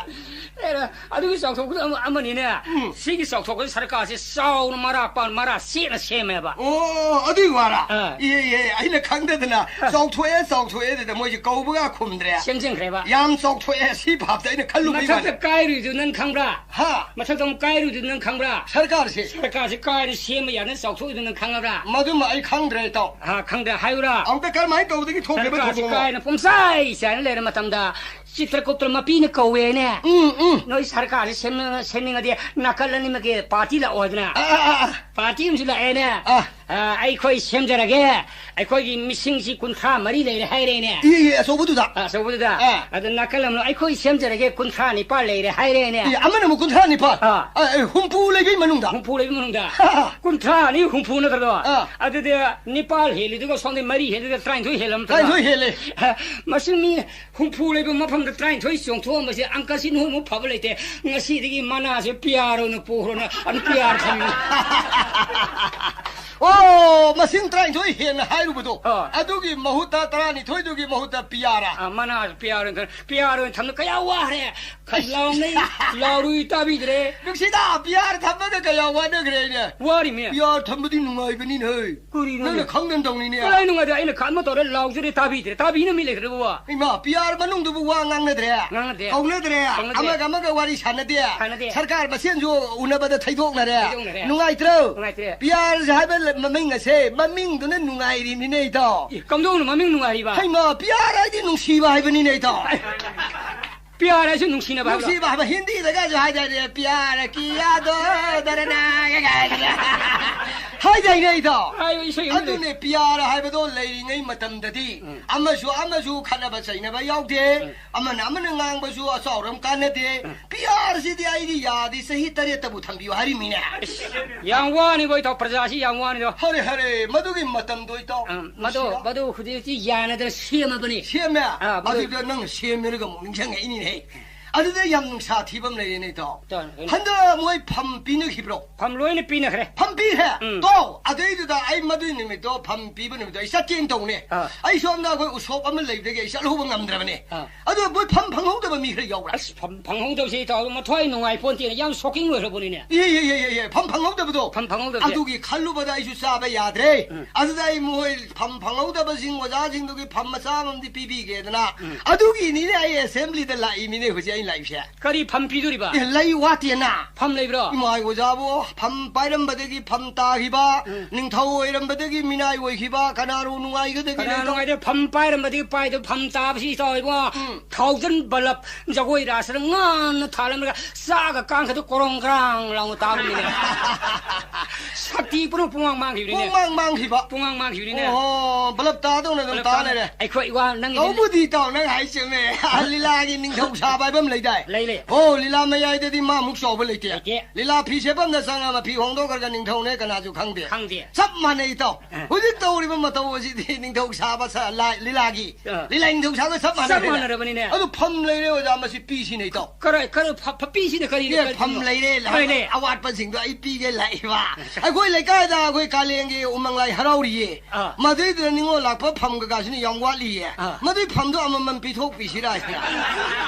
ꯑꯦꯔꯥ, ꯑꯗꯨꯒꯤ ꯆꯥꯎꯊꯣꯛꯄꯗ ꯑꯃ-, ꯑꯃꯅꯤꯅꯦ꯫ ꯎꯝ꯫ ꯁꯤꯒꯤ ꯆꯥꯎꯊꯣꯛꯄꯁꯤ ꯁꯔꯀꯥꯔꯁꯤ ꯆꯥꯎꯅ ꯃꯔꯥ ꯄꯥꯟ-, ꯃꯔꯥ ꯁꯦꯠꯅ ꯁꯦꯝꯃꯦꯕ꯫ ꯑꯣ, ꯑꯗꯨꯒꯤ ꯋꯥꯔꯥ? ꯑꯥ꯫ ꯏꯍꯦ, ꯏꯍꯦ, ꯑꯩꯅ ꯈꯪꯗꯗꯅ ꯑꯥ꯫ "ꯆꯥꯎꯊꯣꯛꯑꯦ, ꯆꯥꯎꯊꯣꯛꯑꯦ" ꯑꯗꯨꯗ ꯃꯣꯏꯁꯦ ꯀꯧꯕꯒ ꯈꯨꯝꯗ꯭ꯔꯦ꯫ ꯁꯦꯝꯖꯤꯟꯈ꯭ꯔꯦꯕ꯫ ꯌꯥꯝ ꯆꯥꯎꯊꯣꯛꯑꯦ, ꯁꯤ ꯚꯥꯞꯇ ꯑꯩꯅ ꯈꯜꯂꯨꯕꯩ ꯃꯊꯛꯇ ꯋꯥꯅꯤ꯫ ꯀꯥꯏꯔꯨꯏꯗꯨ ꯅꯪ ꯈꯪꯕ꯭ꯔꯥ? ꯍꯥ? ꯃꯊꯛꯇ ꯑꯃꯨꯛ ꯀꯥꯏꯔꯨꯏꯗꯨ ꯅꯪ ꯈꯪꯕ꯭ꯔꯥ? ꯁꯔꯀꯥꯔꯁꯦ꯫ ꯁꯔꯀꯥꯔꯁꯦ ꯀꯥꯏꯅ ꯁꯦꯝꯕ ꯌꯥꯅ ꯆꯥꯎꯊꯣꯛꯏꯗꯨ ꯅꯪ ꯈꯪꯉꯕ꯭ꯔꯥ? ꯃꯗꯨꯃ ꯑꯩ ꯈꯪꯗ꯭ꯔꯦ, ꯏꯇꯥꯎ꯫ ꯑꯥ, ꯈꯪꯗ꯭ꯔꯦ, ꯍꯥꯏꯌꯨꯔꯥ? ꯑꯃꯨꯛꯇ ꯀꯔꯝꯍꯥꯏꯅ ꯇꯧꯕꯗꯒꯤ ꯊꯣꯛꯈꯤꯕ ꯁꯔꯀꯥꯔꯁꯦ ꯊꯧꯗꯣꯛꯅꯣ? ꯀꯥꯏꯅ ꯄꯨꯡꯆꯥꯏ ꯆꯥꯏꯅ ꯂꯩꯔ ꯃꯇꯝꯗ ꯆꯤꯇ꯭ꯔꯒꯨꯞꯇ ꯃꯄꯤꯅ ꯀꯧꯋꯦꯅꯦ꯫ ꯎꯝ, ꯎꯝ꯫ "ꯅꯣꯏ ꯁꯔꯀꯥꯔꯁꯦ ꯁꯦꯝꯅ-, ꯁꯦꯝꯅꯤꯡꯉꯗꯤ ꯅꯥꯀꯜ ꯑꯅꯤꯃꯛꯀꯤ ꯄꯥꯔꯇꯤ ꯂꯥꯛꯑꯣ" ꯍꯥꯏꯗꯅ꯫ ꯑꯥ, ꯑꯥ, ꯑꯥ, ꯑꯥ꯫ ꯄꯥꯔꯇꯤ ꯑꯃꯁꯨ ꯂꯥꯛꯑꯦꯅꯦ꯫ ꯑꯥ꯫ ꯑ, "ꯑꯩꯈꯣꯏ ꯁꯦꯝꯖꯔꯒꯦ, ꯑꯩꯈꯣꯏꯒꯤ ꯃꯤꯁꯤꯡꯁꯤ ꯀꯨꯟꯊ꯭ꯔꯥ ꯃꯔꯤ ꯂꯩꯔꯦ" ꯍꯥꯏꯔꯦꯅꯦ꯫ E, E, ꯑꯆꯧꯕꯗꯨꯗ꯫ ꯑ, ꯑꯆꯧꯕꯗꯨꯗ꯫ ꯑꯥ꯫ ꯑꯗ ꯅꯥꯀꯜ ꯑꯃꯅ "ꯑꯩꯈꯣꯏ ꯁꯦꯝꯖꯔꯒꯦ, ꯀꯨꯟꯊ꯭ꯔꯥ ꯅꯤꯄꯥꯜ ꯂꯩꯔꯦ" ꯍꯥꯏꯔꯦꯅꯦ꯫ ꯏ, ꯑꯃꯅ ꯑꯃꯨꯛ ꯀꯨꯟꯊ꯭ꯔꯥ ꯅꯤꯄꯥꯜ? ꯑꯥ꯫ ꯑ, ꯑꯦ, ꯍꯨꯝꯐꯨ ꯂꯩꯕꯩ ꯃꯅꯨꯡꯗ? ꯍꯨꯝꯐꯨ ꯂꯩꯕꯩ ꯃꯅꯨꯡꯗ꯫ ꯀꯨꯟꯊ꯭ꯔꯥ ꯑꯅꯤ ꯍꯨꯝꯐꯨ ꯅꯠꯇ꯭ꯔꯗꯣ? ꯑꯥ꯫ ꯑꯗꯨꯗꯤ ꯅꯤꯄꯥꯜ ꯍꯦꯜꯂꯤꯗꯨꯒ ꯁꯣꯝꯗ ꯃꯔꯤ ꯍꯦꯜꯂꯤꯗꯨꯒ ꯇꯔꯥꯅꯤꯊꯣꯏ ꯍꯦꯜꯂꯝ ꯅꯠꯇ꯭ꯔꯣ? ꯇꯔꯥꯅꯤꯊꯣꯏ ꯍꯦꯜꯂꯦ꯫ ꯃꯁꯤ ꯃꯤ ꯍꯨꯝꯐꯨ ꯂꯩꯕ ꯃꯐꯝꯗ ꯇꯔꯥꯅꯤꯊꯣꯏ ꯆꯣꯡꯊꯣꯛꯑꯝꯕꯁꯦ ꯑꯪꯀꯁꯤ ꯅꯣꯏꯃꯨꯛ ꯐꯕ ꯂꯩꯇꯦ꯫ ꯉꯁꯤꯗꯒꯤ ꯃꯅꯥꯁꯦ ꯄꯤꯌꯥꯔ ꯑꯣꯏꯅ ꯄꯨꯈ꯭ꯔꯣꯅ ꯑꯗꯨꯝ ꯄꯤꯌꯥꯔ ꯊꯝꯃꯤ꯫ ꯑꯣ, ꯃꯁꯤꯡ ꯇꯔꯥꯅꯤꯊꯣꯏ ꯍꯦꯟꯅ ꯍꯥꯏꯔꯨꯕꯗꯣ, ꯑꯥ꯫ ꯑꯗꯨꯒꯤ ꯃꯍꯨꯠꯇ ꯇꯔꯥꯅꯤꯊꯣꯏꯗꯨꯒꯤ ꯃꯍꯨꯠꯇ ꯄꯤꯌꯥꯔ꯫ ꯑꯥ, ꯃꯅꯥ ꯄꯤꯌꯥꯔ ꯑꯣꯏꯅ ꯊꯝ-, ꯄꯤꯌꯥꯔ ꯑꯣꯏꯅ ꯊꯝꯅ ꯀꯌꯥ ꯋꯥꯈ꯭ꯔꯦ꯫ ꯈꯠ ꯂꯥꯎꯅꯩ, ꯂꯥꯎꯔꯨꯏ ꯇꯥꯕꯤꯗ꯭ꯔꯦ꯫ ꯅꯨꯡꯁꯤꯗ, ꯄꯤꯌꯥꯔ ꯊꯝꯕꯗ ꯀꯌꯥ ꯋꯥꯅꯈ꯭ꯔꯦ ꯑꯩꯅ꯫ ꯋꯥꯔꯤꯃꯤ꯫ ꯄꯤꯌꯥꯔ ꯊꯝꯕꯗꯤ ꯅꯨꯡꯉꯥꯏꯕꯅꯤꯅꯦ꯫ ꯀꯔꯤꯅꯣꯅꯦ? ꯅꯪꯅ ꯈꯪꯗꯅ ꯇꯧꯅꯤꯅꯦ꯫ ꯀꯗꯥꯏ ꯅꯨꯡꯉꯥꯏꯗ? ꯑꯩꯅ ꯈꯟꯕ ꯇꯧꯔꯦ, ꯂꯥꯎꯖꯔꯦ, ꯇꯥꯕꯤꯗ꯭ꯔꯦ꯫ ꯇꯥꯕꯤꯅ ꯃꯤ ꯂꯩꯇ꯭ꯔꯕꯣ? ꯏꯃꯥ, ꯄꯤꯌꯥꯔ ꯃꯅꯨꯡꯗꯨꯕꯨ ꯋꯥ ꯉꯥꯡꯅꯗ꯭ꯔꯦ꯫ ꯉꯥꯡꯅꯗꯦ꯫ ꯀꯧꯅꯗ꯭ꯔꯦ꯫ ꯀꯧꯅꯗꯦ꯫ ꯑꯃꯒ ꯑꯃꯒ ꯋꯥꯔꯤ ꯁꯥꯟꯅꯗꯦ꯫ ꯁꯥꯟꯅꯗꯦ꯫ ꯁꯔꯀꯥꯔ ꯃꯁꯦꯟꯁꯨ ꯎꯅꯕꯗ ꯊꯩꯗꯣꯛꯅꯔꯦ꯫ ꯊꯩꯗꯣꯛꯅꯔꯦ꯫ ꯅꯨꯡꯉꯥꯏꯇ꯭ꯔꯣ? ꯅꯨꯡꯉꯥꯏꯇ꯭ꯔꯦ꯫ ꯄꯤꯌꯥꯔ ꯍꯥꯏꯕ ꯂ-, ꯃꯃꯤꯡ ꯑꯁꯦ, ꯃꯃꯤꯡꯗꯨꯅ ꯅꯨꯡꯉꯥꯏꯔꯤꯅꯤꯅꯦ, ꯏꯇꯥꯎ꯫ ꯏ, ꯀꯝꯗꯧꯅ ꯃꯃꯤꯡ ꯅꯨꯡꯉꯥꯏꯔꯤꯕ? ꯍꯩꯃꯥ, ꯄꯤꯌꯥꯔ ꯍꯥꯏꯗꯤ ꯅꯨꯡꯁꯤꯕ ꯍꯥꯏꯕꯅꯤꯅꯦ, ꯏꯇꯥꯎ꯫ ꯄꯤꯌꯥꯔ ꯍꯥꯏꯁꯨ ꯅꯨꯡꯁꯤꯅꯕ ꯍꯥꯏꯕ꯭ꯔꯣ? ꯅꯨꯡꯁꯤꯕ ꯍꯥꯏꯕ, ꯍꯤꯟꯗꯤꯗꯒꯁꯨ ꯍꯥꯏꯗꯥꯏꯅꯦ, "ꯄꯤꯌꯥꯔ ꯀꯤꯌꯥ ꯗꯣ ꯗꯔꯅꯥ" ꯀꯥꯏꯅ꯫ ꯍꯥꯏꯗꯥꯏꯅꯦ, ꯏꯇꯥꯎ? ꯍꯥꯏꯌꯨ, ꯏꯁꯩ ꯑꯃ ꯂꯩ꯫ ꯑꯗꯨꯅꯦ, ꯄꯤꯌꯥꯔ ꯍꯥꯏꯕꯗꯣ ꯂꯩꯔꯤꯉꯩ ꯃꯇꯝꯗꯗꯤ ꯎꯝ꯫ ꯑꯃꯁꯨ ꯑꯃꯁꯨ ꯈꯠꯅꯕ ꯆꯩꯅꯕ ꯌꯥꯎꯗꯦ, ꯎꯝ꯫ ꯑꯃꯅ ꯑꯃꯅ ꯉꯥꯡꯕꯁꯨ ꯑꯆꯥꯎꯔꯝ ꯀꯥꯟꯅꯗꯦ꯫ ꯎꯝ꯫ ꯄꯤꯌꯥꯔꯁꯤꯗꯤ ꯑꯩꯗꯤ ꯌꯥꯗꯦ, ꯆꯍꯤ ꯇꯔꯦꯠꯇꯕꯨ ꯊꯝꯕꯤꯌꯨ ꯍꯥꯏꯔꯤꯃꯤꯅꯦ꯫ ꯌꯥꯝ ꯋꯥꯅꯤꯕꯣ, ꯏꯇꯥꯎ, ꯄ꯭ꯔꯖꯥꯁꯤ ꯌꯥꯝ ꯋꯥꯅꯤꯗꯣ꯫ ꯍꯔꯦ, ꯍꯔꯦ, ꯃꯗꯨꯒꯤ ꯃꯇꯝꯗꯣ, ꯏꯇꯥꯎ꯫ ꯎꯝ, ꯃꯗꯨ, ꯅꯨꯡꯁꯤꯔ- ꯃꯗꯨ ꯍꯧꯖꯤꯛ ꯍꯧꯖꯤꯛ ꯌꯥꯅꯗꯅ ꯁꯦꯝꯃꯕꯅꯤ꯫ ꯁꯦꯝꯃꯦ? ꯑꯥ, ꯃꯗꯨ ꯑꯗꯨꯗ ꯅꯪꯅ ꯁꯦꯝꯃꯦꯔꯒ ꯑꯃꯨꯛ ꯅꯤꯡꯁꯤꯡꯉꯛꯏꯅꯤꯅꯦ꯫ ꯑꯗꯨꯗ ꯌꯥꯝ ꯅꯨꯡꯁꯥ ꯊꯤꯕ ꯑꯃ ꯂꯩꯔꯦꯅꯦ, ꯏꯇꯥꯎ꯫ ꯏꯇꯥꯎ, ꯀꯩꯅꯣ? ꯍꯟꯗꯛ ꯃꯣꯏ ꯐꯝ ꯄꯤꯅꯈꯤꯕ꯭ꯔꯣ? ꯐꯝ ꯂꯣꯏꯅ ꯄꯤꯅꯈ꯭ꯔꯦ꯫ ꯐꯝ ꯄꯤꯈ꯭ꯔꯦ? ꯎꯝ꯫ ꯇꯣ, ꯑꯗꯩꯗꯨꯗ ꯑꯩ ꯃꯗꯨꯏ ꯅꯨꯃꯤꯠꯇꯣ, ꯐꯝ ꯄꯤꯕ ꯅꯨꯃꯤꯠꯇꯣ ꯑꯩ ꯆꯠꯀꯦꯅ ꯇꯧꯅꯦ꯫ ꯑꯥ꯫ ꯑꯩ ꯁꯣꯝꯗ ꯑꯩꯈꯣꯏ ꯎꯁꯣꯞ ꯑꯃ ꯂꯩꯕꯗꯒꯤ ꯑꯩ ꯆꯠꯍꯧꯕ ꯉꯝꯗ꯭ꯔꯕꯅꯦ꯫ ꯑꯥ꯫ ꯑꯗꯣ ꯃꯣꯏ ꯐꯝ ꯐꯪꯍꯧꯗꯕ ꯃꯤ ꯈꯔ ꯌꯥꯎꯕ꯭ꯔꯥ? ꯑꯁ, ꯐꯝ ꯐꯪꯍꯧꯗꯕꯁꯤ, ꯏꯇꯥꯎ, ꯃꯊ꯭ꯋꯥꯏ ꯅꯨꯡꯉꯥꯏꯄꯣꯟꯇꯦꯅꯦ꯫ ꯌꯥꯝ shocking ꯑꯣꯏꯈ꯭ꯔꯕꯅꯤꯅꯦ꯫ ꯏꯍꯦ, ꯏꯍꯦ, ꯏꯍꯦ, ꯏꯍꯦ, ꯐꯝ ꯐꯪꯍꯧꯗꯕꯗꯣ? ꯐꯝ ꯐꯪꯍꯧꯗꯕꯁꯦ꯫ ꯑꯗꯨꯒꯤ ꯈꯜꯂꯨꯕꯗ ꯑꯩꯁꯨ ꯆꯥꯕ ꯌꯥꯗ꯭ꯔꯦ꯫ ꯎꯝ꯫ ꯑꯗꯨꯗ ꯑꯩ ꯃꯣꯏ ꯐꯝ ꯐꯪꯍꯧꯗꯕꯁꯤꯡ, ꯑꯣꯖꯥꯁꯤꯡꯗꯨꯒꯤ ꯐꯝ ꯃꯆꯥ ꯑꯃꯃꯝꯗꯤ ꯄꯤꯕꯤꯒꯦꯗꯅ꯫ ꯎꯝ꯫ ꯑꯗꯨꯒꯤꯅꯤꯅꯦ ꯑꯩ assemblyꯗ ꯂꯥꯛꯏꯃꯤꯅꯦ ꯍꯧꯖꯤꯛ ꯑꯩ ꯂꯥꯛꯏꯁꯦ꯫ ꯀꯔꯤ ꯐꯝ ꯄꯤꯗꯣꯔꯤꯕ? ꯑꯦ, ꯂꯩ ꯋꯥꯠꯇꯦꯅ꯫ ꯐꯝ ꯂꯩꯕ꯭ꯔꯣ? ꯏꯃꯥ ꯑꯣꯖꯥꯕꯨ ꯐꯝ ꯄꯥꯏꯔꯝꯕꯗꯒꯤ ꯐꯝ ꯇꯥꯈꯤꯕ, ꯎꯝ꯫ ꯅꯤꯡꯊꯧ ꯑꯣꯏꯔꯝꯕꯗꯒꯤ ꯃꯤꯅꯥꯏ ꯑꯣꯏꯈꯤꯕ, ꯀꯅꯥꯅꯣ ꯅꯨꯡꯉꯥꯏꯒꯗꯒꯦ? ꯀꯅꯥ ꯅꯨꯡꯉꯥꯏꯗꯣꯏ? ꯐꯝ ꯄꯥꯏꯔꯝꯕꯗꯒꯤ ꯄꯥꯏꯗꯣ ꯐꯝ ꯇꯥꯕꯁꯤ ꯏꯇꯥꯎ ꯏꯕꯨꯡꯉꯣ꯫ ꯎꯝ꯫ Thousand bulb ꯖꯒꯣꯏ ꯔꯥꯁꯇ ꯉꯥꯟꯅ ꯊꯥꯜꯂꯝꯂꯒ ꯆꯥꯒ ꯀꯥꯡꯈꯗ ꯀꯣꯔꯣꯡ ꯀ꯭ꯔꯥꯡ ꯂꯥꯎꯅ ꯇꯥꯕꯅꯤꯅꯦ꯫ ꯁꯛꯇꯤ ꯄꯨꯝꯅꯃꯛ ꯄꯨꯡꯃꯥꯡ ꯃꯥꯡꯈꯤꯕꯅꯤꯅꯦ꯫ ꯄꯨꯡꯃꯥꯡ ꯃꯥꯡꯈꯤꯕ? ꯄꯨꯡꯃꯥꯡ ꯃꯥꯡꯈꯤꯕꯅꯤꯅꯦ꯫ ꯑꯣꯍꯣ, bulb ꯇꯥꯗꯧꯅ ꯑꯗꯨꯝ bulb ꯇꯥ ꯇꯥ-, ꯂꯩꯔꯦ꯫ ꯑꯩꯈꯣꯏ ꯏꯋꯥ ꯅꯪꯒꯤ ꯇꯧꯕꯨꯗꯤ ꯏꯇꯥꯎ ꯅꯪ ꯍꯥꯏ ꯆꯨꯝꯃꯦ꯫ ꯂꯤꯂꯥꯒꯤ ꯅꯤꯡꯊꯧ ꯁꯥꯕ ꯍꯥꯏꯕ ꯑꯃ ꯂꯩꯗꯥꯏ? ꯂꯩ, ꯂꯩ꯫ ꯑꯣ, ꯂꯤꯂꯥ ꯃꯌꯥꯏꯗꯗꯤ ꯃꯥ ꯑꯃꯨꯛ ꯆꯥꯎꯕ ꯂꯩꯇꯦ꯫ ꯂꯩꯇꯦ꯫ ꯂꯤꯂꯥ ꯐꯤ ꯁꯦꯠꯐꯝꯗ ꯆꯪꯉꯒ ꯐꯤ ꯍꯣꯡꯗꯣꯛꯈ꯭ꯔꯒ ꯅꯤꯡꯊꯧꯅꯦ ꯀꯅꯥꯁꯨ ꯈꯪꯗꯦ꯫ ꯈꯪꯗꯦ꯫ ꯆꯞ ꯃꯥꯟꯅꯩ ꯏꯇꯥꯎ꯫ ꯑ꯫ ꯍꯧꯖꯤꯛ ꯇꯧꯔꯤꯕ ꯃꯇꯧ ꯑꯁꯤꯗꯤ ꯅꯤꯡꯊꯧ ꯁꯥꯕ ꯁ-, ꯂꯥ-, ꯂꯤꯂꯥꯒꯤ, ꯑ꯫ ꯂꯤꯂꯥ ꯅꯤꯡꯊꯧ ꯁꯥꯕ ꯆꯞ ꯆꯞ ꯃꯥꯟꯅꯔꯦꯅꯦ꯫ ꯃꯥꯟꯅꯔꯕꯅꯤꯅꯦ꯫ ꯑꯗꯨ ꯐꯝ ꯂꯩꯔꯦ ꯑꯣꯖꯥ, ꯃꯁꯤ ꯄꯤꯁꯤꯅꯦ ꯏꯇꯥꯎ꯫ ꯀꯔꯥꯏ, ꯀꯔꯥꯏ, ꯐ-, ꯐ-, ꯄꯤꯁꯤꯅ ꯀꯔꯤꯅꯣ, ꯑꯦ, ꯀꯔꯤꯅꯣ? ꯐꯝ ꯂꯩꯔꯦ, ꯂꯩꯔꯦ꯫ ꯑꯋꯥꯠꯄꯁꯤꯡꯗꯣ ꯑꯩ ꯄꯤꯒꯦ ꯂꯥꯛꯏꯕ꯫ ꯑꯩꯈꯣꯏ ꯂꯩꯀꯥꯏꯗ ꯑꯩꯈꯣꯏ ꯀꯥꯂꯦꯟꯒꯤ ꯎꯃꯪ ꯂꯥꯏ ꯍꯔꯥꯎꯔꯤꯌꯦ꯫ ꯑꯥ꯫ ꯃꯗꯨꯏꯗꯨꯗ ꯅꯤꯉꯣꯜ ꯂꯥꯛꯄ ꯐꯝ ꯀꯀꯥꯁꯤꯅ ꯌꯥꯝ ꯋꯥꯠꯂꯤꯌꯦ꯫ ꯑꯥ꯫ ꯃꯗꯨꯏ ꯐꯝꯗꯣ ꯑꯃꯃꯝ ꯄꯤꯊꯣꯛꯄꯤꯁꯤꯔꯥ ꯍꯥꯏꯅ꯫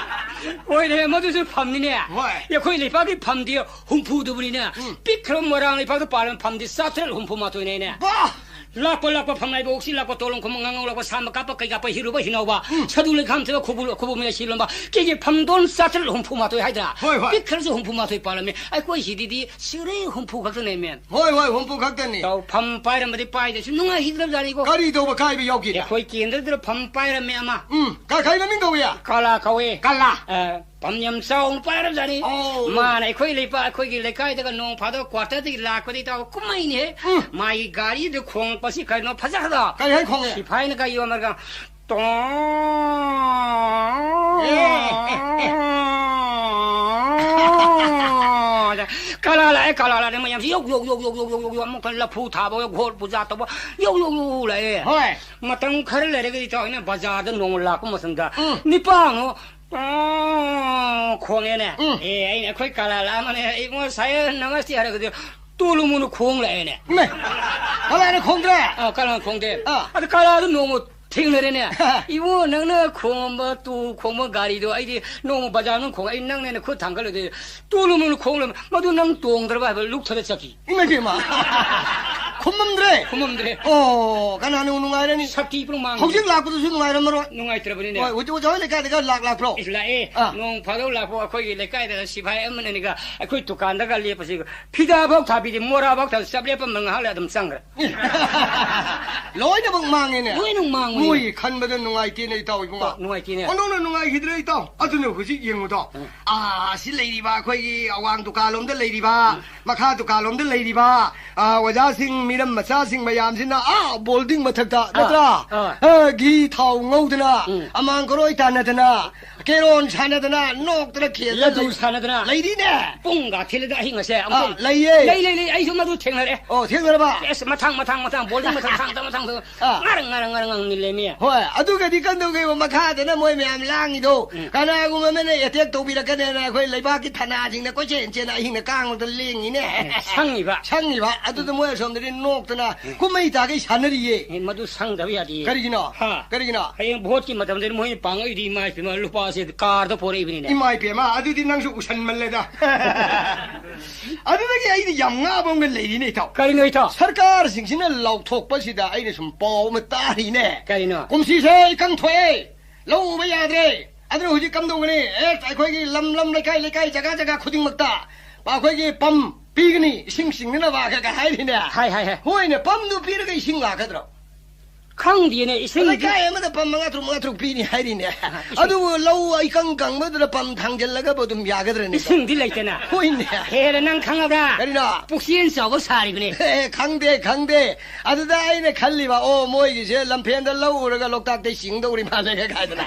ꯍꯣꯏꯅꯦ, ꯃꯗꯨꯁꯨ ꯐꯝꯅꯤꯅꯦ꯫ ꯍꯣꯏ꯫ ꯑꯩꯈꯣꯏ ꯂꯩꯄꯥꯛꯀꯤ ꯐꯝꯗꯤ ꯍꯨꯝꯐꯨꯗꯨꯕꯨꯅꯤꯅꯦ꯫ ꯎꯝ꯫ ꯄꯤꯛꯈ꯭ꯔꯕ ꯃꯣꯏꯔꯥꯡ ꯂꯩꯄꯥꯛꯇ ꯄꯥꯜꯂꯕ ꯐꯝꯗꯤ ꯆꯥꯇ꯭ꯔꯦꯠ ꯍꯨꯝꯐꯨ ꯃꯥꯊꯣꯏꯅꯦꯅꯦ꯫ ꯕꯥ! ꯂꯥꯛꯄ ꯂꯥꯛꯄ ꯐꯝꯅꯥꯏꯕ, ꯑꯣꯛꯁꯤ ꯂꯥꯛꯄ, ꯇꯣꯂꯣꯝ ꯈꯨꯝꯕ, ꯉꯥꯉꯧ ꯂꯥꯛꯄ, ꯁꯥꯝꯕ ꯀꯥꯞꯄ, ꯀꯩ ꯀꯥꯞꯄ, ꯍꯤꯔꯨꯕ, ꯍꯤꯅꯧꯕ, ꯎꯝ꯫ ꯁꯗꯨ ꯂꯩꯈꯥꯝ ꯊꯤꯕ, ꯈꯨꯕꯨ, ꯈꯨꯕꯨ ꯃꯌꯥꯏ ꯁꯤꯂꯣꯝꯕ, ꯀꯦꯒꯤ ꯐꯝꯗꯣꯟ ꯆꯥꯇ꯭ꯔꯦꯠ ꯍꯨꯝꯐꯨ ꯃꯥꯊꯣꯏ ꯍꯥꯏꯗ꯭ꯔꯥ? ꯍꯣꯏ, ꯍꯣꯏ꯫ ꯄꯤꯛꯈ꯭ꯔꯁꯨ ꯍꯨꯝꯐꯨ ꯃꯥꯊꯣꯏ ꯄꯥꯜꯂꯝꯃꯤ꯫ ꯑꯩꯈꯣꯏ ꯁꯤꯗꯗꯤ ꯁꯤꯔꯦ ꯍꯨꯝꯐꯨ ꯈꯛꯇꯅꯦ, ꯃꯦꯟ꯫ ꯍꯣꯏ, ꯍꯣꯏ, ꯍꯨꯝꯐꯨ ꯈꯛꯇꯅꯤ꯫ ꯇꯧ, ꯐꯝ ꯄꯥꯏꯔꯝꯕꯗꯤ ꯄꯥꯏꯗꯁꯨ ꯅꯨꯡꯉꯥꯏꯈꯤꯗ꯭ꯔꯕꯖꯥꯠꯅꯤꯀꯣ꯫ ꯀꯔꯤ ꯇꯧꯕ ꯀꯥꯏꯕ ꯌꯥꯎꯒꯦ? ꯑꯩꯈꯣꯏ ꯀꯦꯟꯗ꯭ꯔꯗꯨꯗ ꯐꯝ ꯄꯥꯏꯔꯝꯃꯦ ꯑꯃ꯫ ꯎꯝ, ꯀ-, ꯀꯔꯤ ꯃꯃꯤꯡ ꯀꯧꯏ? ꯀꯂꯥ ꯀꯧꯏ꯫ ꯀꯂꯥ? ꯑ, ꯄꯝ ꯌꯥꯝ ꯆꯥꯎꯅ ꯄꯥꯏꯔꯕꯖꯥꯠꯅꯤ꯫ ꯑꯧ꯫ ꯃꯥꯅ ꯑꯩꯈꯣꯏ ꯂꯩꯄꯥꯛ, ꯑꯩꯈꯣꯏꯒꯤ ꯂꯩꯀꯥꯏꯗꯒ ꯅꯣꯡ ꯐꯥꯗꯣꯛ ꯀ꯭ꯋꯥꯇꯔꯗꯒꯤ ꯂꯥꯛꯄꯗꯤ ꯇꯧ ꯀꯨꯝꯍꯩꯅꯦꯍꯦ꯫ ꯎꯝ꯫ ꯃꯥꯒꯤ ꯒꯥꯔꯤꯗꯨ ꯈꯣꯡꯉꯛꯄꯁꯤ ꯀꯩꯅꯣ ꯐꯖꯈ꯭ꯔꯗꯣ꯫ ꯀꯔꯤ ꯍꯥꯏ ꯈꯣꯡꯉꯦ? ꯁꯤꯐꯥꯏꯅꯒ ꯌꯣꯝꯃꯒ ꯇꯣꯡ꯫ ꯑꯦ꯫ ꯀꯂꯥ ꯂꯥꯛꯑꯦ, ꯀꯂꯥ ꯂꯥꯛꯑꯦ, ꯃꯌꯥꯝꯁꯤ ꯌꯧ, ꯌꯧ, ꯌꯧ, ꯑꯃꯨꯛꯀ ꯂꯐꯨ ꯊꯥꯕ, ꯒꯣꯠ ꯄꯨꯖꯥ ꯇꯧꯕ, ꯌꯧ, ꯌꯧ, ꯌꯧ, ꯌꯧ ꯂꯥꯛꯑꯦ꯫ ꯍꯣꯏ꯫ ꯃꯇꯝ ꯈꯔ ꯂꯩꯔꯒꯗꯤ ꯏꯇꯥꯎ ꯑꯩꯅ ꯕꯖꯥꯔꯗ ꯅꯣꯡꯃ ꯂꯥꯛꯄ ꯃꯇꯝꯗ ꯎꯝ꯫ ꯅꯤꯄꯥꯡꯅꯣ ꯇꯣꯡ ꯈꯣꯡꯉꯦꯅꯦ꯫ ꯎꯝ꯫ ꯑꯦ, ꯑꯩꯅ ꯑꯩꯈꯣꯏ ꯀꯂꯥ ꯂꯥꯛꯑꯝꯃꯅꯦ, ꯑꯩꯉꯣꯟꯗ ꯁꯥꯏ ꯅꯃꯁꯇꯦ ꯍꯥꯏꯔꯒꯗꯤ ꯇꯨꯂꯨ ꯃꯨꯂꯨ ꯈꯣꯡ ꯂꯥꯛꯑꯦꯅꯦ꯫ ꯏꯃꯥꯏ! ꯀꯂꯥꯅ ꯈꯣꯡꯗ꯭ꯔꯦ? ꯑꯥ, ꯀꯂꯥꯅ ꯈꯣꯡꯗꯦ꯫ ꯑꯥ꯫ ꯑꯗ ꯀꯂꯥꯗꯨ ꯅꯣꯡꯃ ꯊꯦꯡꯅꯔꯦꯅꯦ꯫ ꯏꯕꯨꯡꯉꯣ, ꯅꯪꯅ ꯈꯣꯡꯉꯝꯕ ꯇꯨ ꯈꯣꯡꯕ ꯒꯥꯔꯤꯗꯣ ꯑꯩꯗꯤ ꯅꯣꯡꯃ ꯕꯖꯥꯔ ꯃꯅꯨꯡ ꯈꯣꯡꯉ-, ꯑꯩ ꯅꯪꯅꯦꯅ ꯈꯨꯠ ꯊꯥꯡꯒꯠꯂꯨꯗꯦ꯫ ꯇꯨꯂꯨ ꯃꯨꯂꯨ ꯈꯣꯡ ꯂꯩꯔꯝꯃꯦ꯫ ꯃꯗꯨ ꯅꯪ ꯇꯣꯡꯗ꯭ꯔꯕ ꯍꯥꯏꯕ ꯂꯨꯛꯊꯗ ꯆꯠꯈꯤ꯫ ꯏꯃꯥꯏ ꯄꯦꯝꯃ! ꯈꯨꯝꯃꯝꯗ꯭ꯔꯦ? ꯈꯨꯝꯃꯝꯗ꯭ꯔꯦ꯫ ꯑꯣ, ꯀꯅꯥꯅ ꯅꯨꯡꯉꯥꯏꯔꯅꯤ? ꯁꯛꯇꯤ ꯄꯨꯔꯥ ꯃꯥꯡꯉꯤ꯫ ꯍꯧꯖꯤꯛ ꯂꯥꯛꯄꯗꯁꯨ ꯅꯨꯡꯉꯥꯏꯔꯝꯃꯔꯣꯏ꯫ ꯅꯨꯡꯉꯥꯏꯇ꯭ꯔꯕꯅꯤꯅꯦ꯫ ꯍꯣꯏ, ꯍꯧꯖꯤꯛ ꯑꯣꯖꯥ ꯍꯣꯏ ꯂꯩꯀꯥꯏꯗꯒ ꯂꯥꯛ ꯂꯥꯛꯄ꯭ꯔꯣ? ꯏꯁ, ꯂꯥꯛꯑꯦ꯫ ꯑꯥ꯫ ꯅꯣꯡ ꯐꯥꯗꯣꯛ ꯂꯥꯛꯄ ꯑꯩꯈꯣꯏꯒꯤ ꯂꯩꯀꯥꯏꯗ ꯁꯤꯐꯥꯏ ꯑꯃꯅꯤꯒ ꯑꯩꯈꯣꯏ ꯗꯨꯀꯥꯟꯗꯒ ꯂꯦꯞꯄꯁꯤ ꯐꯤꯗꯥꯐꯥꯎ ꯊꯥꯕꯤꯗꯦ, ꯃꯣꯔꯥꯐꯥꯎ ꯊꯥꯕꯤꯗꯦ, ꯆꯞ ꯂꯦꯞꯄ ꯉꯥꯏꯍꯥꯛ ꯂꯩ ꯑꯗꯨꯝ ꯆꯪꯈ꯭ꯔꯦ꯫ ꯂꯣꯏꯅꯃꯛ ꯃꯥꯡꯉꯦꯅꯦ꯫ ꯂꯣꯏꯅꯃꯛ ꯃꯥꯡꯕꯅꯤꯅꯦ꯫ ꯃꯣꯏ ꯈꯟꯕꯗ ꯅꯨꯡꯉꯥꯏꯇꯦꯅꯦ, ꯏꯇꯥꯎ ꯏꯕꯨꯡꯉꯣ꯫ ꯅꯨꯡꯉꯥꯏꯇꯦꯅꯦ꯫ ꯑꯣꯟꯊꯣꯛꯅ ꯅꯨꯡꯉꯥꯏꯈꯤꯗ꯭ꯔꯦ, ꯏꯇꯥꯎ꯫ ꯑꯗꯨꯅ ꯍꯧꯖꯤꯛ ꯌꯦꯡꯉꯨꯗꯣ꯫ ꯎꯝ꯫ ꯑꯥ, ꯑꯁꯤ ꯂꯩꯔꯤꯕ ꯑꯩꯈꯣꯏꯒꯤ ꯑꯋꯥꯡ ꯗꯨꯀꯥꯟꯂꯣꯝꯗ ꯂꯩꯔꯤꯕ, ꯎꯝ꯫ ꯃꯈꯥ ꯗꯨꯀꯥꯟꯂꯣꯝꯗ ꯂꯩꯔꯤꯕ, ꯑꯥ, ꯑꯣꯖꯥꯁꯤꯡ, ꯃꯤꯔꯝ ꯃꯆꯥꯁꯤꯡ ꯃꯌꯥꯝꯁꯤꯅ, ꯑꯥ, ꯕꯣꯜꯗꯤꯡ ꯃꯊꯛꯇ, ꯑꯥ, ꯅꯠꯇ꯭ꯔꯥ? ꯑꯥ꯫ ꯑꯥ, ꯘꯤ ꯊꯥꯎ ꯉꯧꯗꯅ, ꯎꯝ꯫ ꯑꯃꯥꯡ ꯀꯔꯣꯏ ꯇꯥꯟꯅꯗꯅ, ꯀꯦꯔꯣꯟ ꯁꯥꯟꯅꯗꯅ, ꯅꯣꯛꯇꯅ ꯈꯦꯗꯅ ꯂꯗꯨ ꯂꯩ-, ꯁꯥꯟꯅꯗꯅ꯫ ꯂꯩꯔꯤꯅꯦ꯫ ꯄꯨꯡꯒ ꯊꯤꯜꯂꯗ ꯑꯍꯤꯡ ꯑꯁꯦ ꯑꯥ, ꯑꯃꯨꯛ ꯂꯩꯌꯦ꯫ ꯂꯩ, ꯂꯩ, ꯂꯩ, ꯑꯩꯁꯨ ꯃꯗꯨ ꯊꯦꯡꯅꯔꯦ꯫ ꯑꯣ, ꯊꯦꯡꯅꯔꯕ? ꯑꯦꯁ, ꯃꯊꯪ, ꯃꯊꯪ, ꯃꯊꯪ, ꯕꯣꯜꯗꯤꯡ ꯃꯊꯪ, ꯊꯥꯡ, ꯊꯥꯡ, ꯊꯥꯡ, ꯊꯥꯡ꯫ ꯑꯥ꯫ ꯉꯔꯪ, ꯉꯔꯪ, ꯉꯔꯪ, ꯉꯪ ꯅꯤꯜꯂꯦꯃꯤ꯫ ꯍꯣꯏ, ꯑꯗꯨꯒꯗꯤ ꯀꯝꯗꯧꯒꯦꯕ? ꯃꯈꯥꯗꯅ ꯃꯣꯏ ꯃꯌꯥꯝ ꯂꯥꯡꯉꯤꯗꯣ꯫ ꯎꯝ꯫ ꯀꯅꯥꯒꯨꯝꯕ ꯑꯃꯅ attack ꯇꯧꯕꯤꯔꯛꯀꯅꯦꯅ ꯑꯩꯈꯣꯏ ꯂꯩꯕꯥꯛꯀꯤ ꯊꯅꯥꯁꯤꯡꯅ ꯀꯣꯏꯆꯦꯟ ꯆꯦꯟꯅ ꯑꯍꯤꯡꯗ ꯀꯥꯡꯂꯨꯞꯇ ꯂꯦꯡꯉꯤꯅꯦ꯫ ꯑꯦ, ꯁꯪꯉꯤꯕ꯫ ꯁꯪꯉꯤꯕ꯫ ꯑꯗꯨꯗ ꯃꯣꯏ ꯑꯁꯣꯝꯗꯗꯤ ꯅꯣꯛꯇꯅ ꯎꯝ꯫ ꯀꯨꯝꯍꯩ ꯇꯥꯈꯩ ꯁꯥꯟꯅꯔꯤꯌꯦ꯫ ꯑꯦ, ꯃꯗꯨ ꯁꯪꯗꯕ ꯌꯥꯗꯦ꯫ ꯀꯔꯤꯒꯤꯅꯣ? ꯍꯥ? ꯀꯔꯤꯒꯤꯅꯣ? ꯍꯌꯦꯡ ꯚꯣꯠꯀꯤ ꯃꯇꯝꯗꯗꯤ ꯃꯣꯏꯅ ꯄꯥꯡꯉꯛꯏꯗꯤ ꯏꯃꯥ ꯏꯄꯦꯝꯃ ꯂꯨꯄꯥꯁꯦ ꯀꯥꯔꯗ ꯄꯣꯔꯛꯏꯕꯅꯤꯅꯦ꯫ ꯏꯃꯥ ꯏꯄꯦꯝꯃ, ꯑꯗꯨꯗꯤ ꯅꯪꯁꯨ ꯎꯁꯟꯃꯜꯂꯦꯗ꯫ ꯑꯗꯨꯗꯒꯤ ꯑꯩꯗꯤ ꯌꯥꯝ ꯉꯥꯕ ꯑꯃꯒ ꯂꯩꯔꯤꯅꯦ, ꯏꯇꯥꯎ꯫ ꯀꯔꯤꯅꯣ, ꯏꯇꯥꯎ? ꯁꯔꯀꯥꯔꯁꯤꯡꯁꯤꯅ ꯂꯥꯎꯊꯣꯛꯄꯁꯤꯗ ꯑꯩꯅ ꯁꯨꯝ ꯄꯥꯎ ꯑꯃ ꯇꯥꯔꯤꯅꯦ꯫ ꯀꯔꯤꯅꯣ? ꯀꯨꯝꯁꯤꯁꯦ ꯏꯀꯪ ꯊꯣꯛꯑꯦ, ꯂꯧ ꯎꯕ ꯌꯥꯗ꯭ꯔꯦ꯫ ꯑꯗꯨꯅ ꯍꯧꯖꯤꯛ ꯀꯝꯗꯧꯒꯅꯤ? ꯑꯦ, ꯑꯩꯈꯣꯏꯒꯤ ꯂꯝ, ꯂꯝ, ꯂꯩꯀꯥꯏ, ꯂꯩꯀꯥꯏ, ꯖꯒꯥ, ꯖꯒꯥ ꯈꯨꯗꯤꯡꯃꯛꯇ ꯑꯩꯈꯣꯏꯒꯤ ꯄꯝ ꯄꯤꯒꯅꯤ, ꯏꯁꯤꯡ ꯆꯤꯡꯅꯅꯕ ꯀꯥꯏꯅ ꯍꯥꯏꯔꯤꯅꯦ꯫ ꯍꯥꯏ, ꯍꯥꯏ, ꯍꯥꯏ꯫ ꯍꯣꯏꯅꯦ, ꯄꯝꯗꯨ ꯄꯤꯔꯒ ꯏꯁꯤꯡ ꯂꯥꯛꯀꯗ꯭ꯔꯣ? ꯈꯪꯗꯦꯅꯦ, ꯏꯁꯤꯡꯗꯤ ꯂꯩꯀꯥꯏ ꯑꯃꯗ ꯄꯝ ꯃꯉꯥ ꯇꯔꯨꯛ, ꯃꯉꯥ ꯇꯔꯨꯛ ꯄꯤꯅꯤ ꯍꯥꯏꯔꯤꯅꯦ꯫ ꯏꯁꯤꯡ ꯑꯗꯨꯕꯨ ꯂꯧ ꯏꯀꯪ ꯀꯪꯕꯗꯨꯗ ꯄꯝ ꯊꯥꯡꯖꯜꯂꯒꯕꯨ ꯑꯗꯨꯝ ꯌꯥꯒꯗ꯭ꯔꯅꯦ? ꯏꯁꯤꯡꯗꯤ ꯂꯩꯇꯅ꯫ ꯍꯣꯏꯅꯦ꯫ ꯍꯦꯔꯦ, ꯅꯪ ꯈꯪꯉꯕ꯭ꯔꯥ? ꯀꯔꯤꯅꯣ? ꯄꯨꯈ꯭ꯔꯤ ꯑꯃ ꯆꯥꯎꯕ ꯁꯥꯔꯤꯕꯅꯦ꯫ ꯑꯦ, ꯈꯪꯗꯦ, ꯈꯪꯗꯦ꯫ ꯑꯗꯨꯗ ꯑꯩꯅ ꯈꯜꯂꯤꯕ, ꯑꯣ, ꯃꯣꯏꯒꯤꯁꯦ ꯂꯝꯐꯦꯟꯗ ꯂꯧ ꯎꯔꯒ ꯂꯣꯛꯇꯥꯛꯇꯩ ꯆꯤꯡꯗꯧꯔꯤ ꯃꯥꯜꯂꯦ ꯀꯥꯏꯗꯅ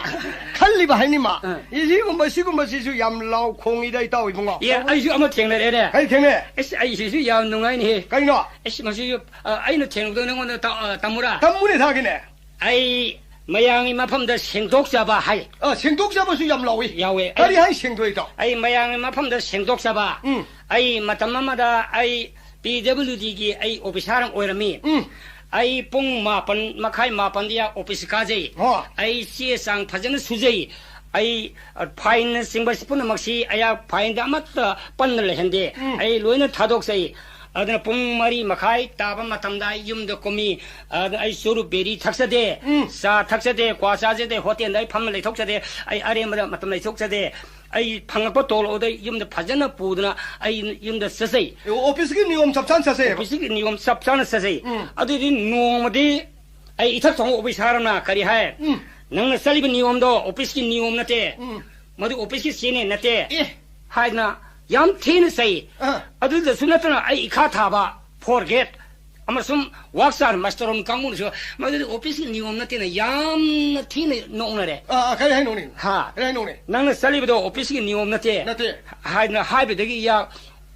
ꯈꯜꯂꯤꯕ ꯍꯥꯏꯅꯤꯃ꯫ ꯑ꯫ ꯁꯤꯒꯨꯝꯕ, ꯁꯤꯒꯨꯝꯕꯁꯤꯁꯨ ꯌꯥꯝ ꯂꯥꯎ ꯈꯣꯡꯉꯤꯗ, ꯏꯇꯥꯎ ꯏꯕꯨꯡꯉꯣ꯫ ꯑꯦ, ꯑꯩꯁꯨ ꯑꯃ ꯊꯦꯡꯅꯔꯦꯅꯦ꯫ ꯀꯔꯤ ꯊꯦꯡꯅꯩ? ꯑꯁ, ꯑꯩꯁꯤꯁꯨ ꯌꯥꯝ ꯅꯨꯡꯉꯥꯏꯅꯦꯍꯦ꯫ ꯀꯩꯅꯣ? ꯑꯁ, ꯃꯁꯤꯁꯨ, ꯑ, ꯑꯩꯅ ꯊꯦꯡꯅꯕꯗꯣ ꯅꯪꯉꯣꯟꯗ ꯇ-, ꯑ, ꯇꯝꯃꯨꯔꯥ? ꯇꯝꯃꯨꯅꯦ ꯊꯥꯒꯤꯅꯦ꯫ ꯑꯩ ꯃꯌꯥꯝꯒꯤ ꯃꯐꯝꯗ ꯁꯦꯡꯗꯣꯛꯆꯕ ꯍꯥꯏ꯫ ꯑ, ꯁꯦꯡꯗꯣꯛꯆꯕꯁꯨ ꯌꯥꯝ ꯂꯥꯎꯏ꯫ ꯌꯥꯎꯋꯦ꯫ ꯀꯔꯤ ꯑꯩ ꯍꯥꯏ ꯁꯦꯡꯗꯣꯛꯏꯗꯣ? ꯑꯩ ꯃꯌꯥꯝꯒꯤ ꯃꯐꯝꯗ ꯁꯦꯡꯗꯣꯛꯆꯕ꯫ ꯎꯝ꯫ ꯑꯩ ꯃꯇꯝ ꯑꯃꯗ ꯑꯩ ꯄꯤ ꯗꯕ꯭ꯂꯤꯎ ꯗꯤꯒꯤ ꯑꯩ ꯑꯣꯐꯤꯁꯥꯔ ꯑꯃ ꯑꯣꯏꯔꯝꯃꯤ꯫ ꯎꯝ꯫ ꯑꯩ ꯄꯨꯡ ꯃꯥꯄꯟ ꯃꯈꯥꯏ, ꯃꯥꯄꯟꯗ ꯑꯣꯐꯤꯁ ꯀꯥꯖꯩ꯫ ꯍꯣ꯫ ꯑꯩ ꯆꯦ ꯆꯥꯡ ꯐꯖꯅ ꯁꯨꯖꯩ꯫ ꯑꯩ, ꯑ, ꯐꯥꯏꯜꯅꯆꯤꯡꯕ ꯄꯨꯝꯅꯃꯛꯁꯤ ꯑꯩꯍꯥꯛ ꯐꯥꯏꯜꯗ ꯑꯃꯠꯇ ꯄꯟꯅ ꯂꯩꯍꯟꯗꯦ꯫ ꯎꯝ꯫ ꯑꯩ ꯂꯣꯏꯅ ꯊꯥꯗꯣꯛꯆꯩ꯫ ꯑꯗꯨꯅ ꯄꯨꯡ ꯃꯔꯤ ꯃꯈꯥꯏ ꯇꯥꯕ ꯃꯇꯝꯗ ꯑꯩ ꯌꯨꯝꯗ ꯀꯨꯝꯃꯤ꯫ ꯑꯗꯨꯅ ꯑꯩ ꯆꯨꯔꯨꯞ ꯕꯦꯔꯤ ꯊꯛꯆꯗꯦ, ꯎꯝ꯫ ꯆꯥ ꯊꯛꯆꯗꯦ, ꯀ꯭ꯋꯥ ꯆꯥꯖꯗꯦ, ꯍꯣꯇꯦꯜꯗ ꯑꯩ ꯐꯝꯅ ꯂꯩꯊꯣꯛꯆꯗꯦ, ꯑꯩ ꯑꯔꯦꯝꯕꯗ ꯃꯇꯝ ꯂꯩꯊꯣꯛꯆꯗꯦ꯫ ꯑꯩ ꯐꯪꯉꯛꯄ ꯇꯣꯂꯣꯞ ꯑꯗꯨ ꯌꯨꯝꯗ ꯐꯖꯅ ꯄꯨꯗꯅ ꯑꯩ ꯌꯨꯝꯗ ꯆꯠꯆꯩ꯫ ꯑꯣ, ꯑꯣꯐꯤꯁꯀꯤ ꯅꯤꯌꯣꯝ ꯆꯞ ꯆꯥꯅ ꯆꯠꯆꯩꯌꯦꯕ? ꯑꯣꯐꯤꯁꯀꯤ ꯅꯤꯌꯣꯝ ꯆꯞ ꯆꯥꯅ ꯆꯠꯆꯩ꯫ ꯎꯝ꯫ ꯑꯗꯨꯗꯤ ꯅꯣꯡꯃꯗꯤ ꯑꯩ ꯏꯊꯛ ꯊꯣꯡꯕ ꯑꯣꯐꯤꯁꯥꯔ ꯑꯃꯅ ꯀꯔꯤ ꯍꯥꯏ? ꯎꯝ꯫ "ꯅꯪꯅ ꯆꯠꯂꯤꯕ ꯅꯤꯌꯣꯝꯗꯣ ꯑꯣꯐꯤꯁꯀꯤ ꯅꯤꯌꯣꯝ ꯅꯠꯇꯦ꯫ ꯎꯝ꯫ ꯃꯗꯨ ꯑꯣꯐꯤꯁꯀꯤ ꯆꯦꯅꯦ ꯅꯠꯇꯦ" ꯑꯦ꯫ ꯍꯥꯏꯗꯅ ꯌꯥꯝ ꯊꯤꯅ ꯆꯩ꯫ ꯑꯥ꯫ ꯑꯗꯨꯗꯁꯨ ꯅꯠꯇꯅ ꯑꯩ ꯏꯈꯥ ꯊꯥꯕ ꯐꯣꯔꯒꯦꯠ ꯑꯃꯁꯨꯡ ꯋꯥꯛ ꯆꯥꯟ ꯃꯥꯁꯇꯔꯣꯟ ꯀꯥꯡꯕꯨꯅꯁꯨ "ꯃꯗꯨꯗꯤ ꯑꯣꯐꯤꯁꯀꯤ ꯅꯤꯌꯣꯝ ꯅꯠꯇꯦꯅ" ꯌꯥꯝꯅ ꯊꯤꯅ ꯅꯣꯛꯅꯔꯦ꯫ ꯑꯥ, ꯑꯥ, ꯀꯔꯤ ꯍꯥꯏꯅꯣꯅꯦ? ꯍꯥ꯫ ꯀꯔꯤ ꯍꯥꯏꯅꯣꯅꯦ? "ꯅꯪꯅ ꯆꯠꯂꯤꯕꯗꯣ ꯑꯣꯐꯤꯁꯀꯤ ꯅꯤꯌꯣꯝ ꯅꯠꯇꯦ" ꯅꯠꯇꯦ꯫ ꯍꯥꯏꯗꯅ ꯍꯥꯏꯕꯗꯒꯤ ꯌꯥ-,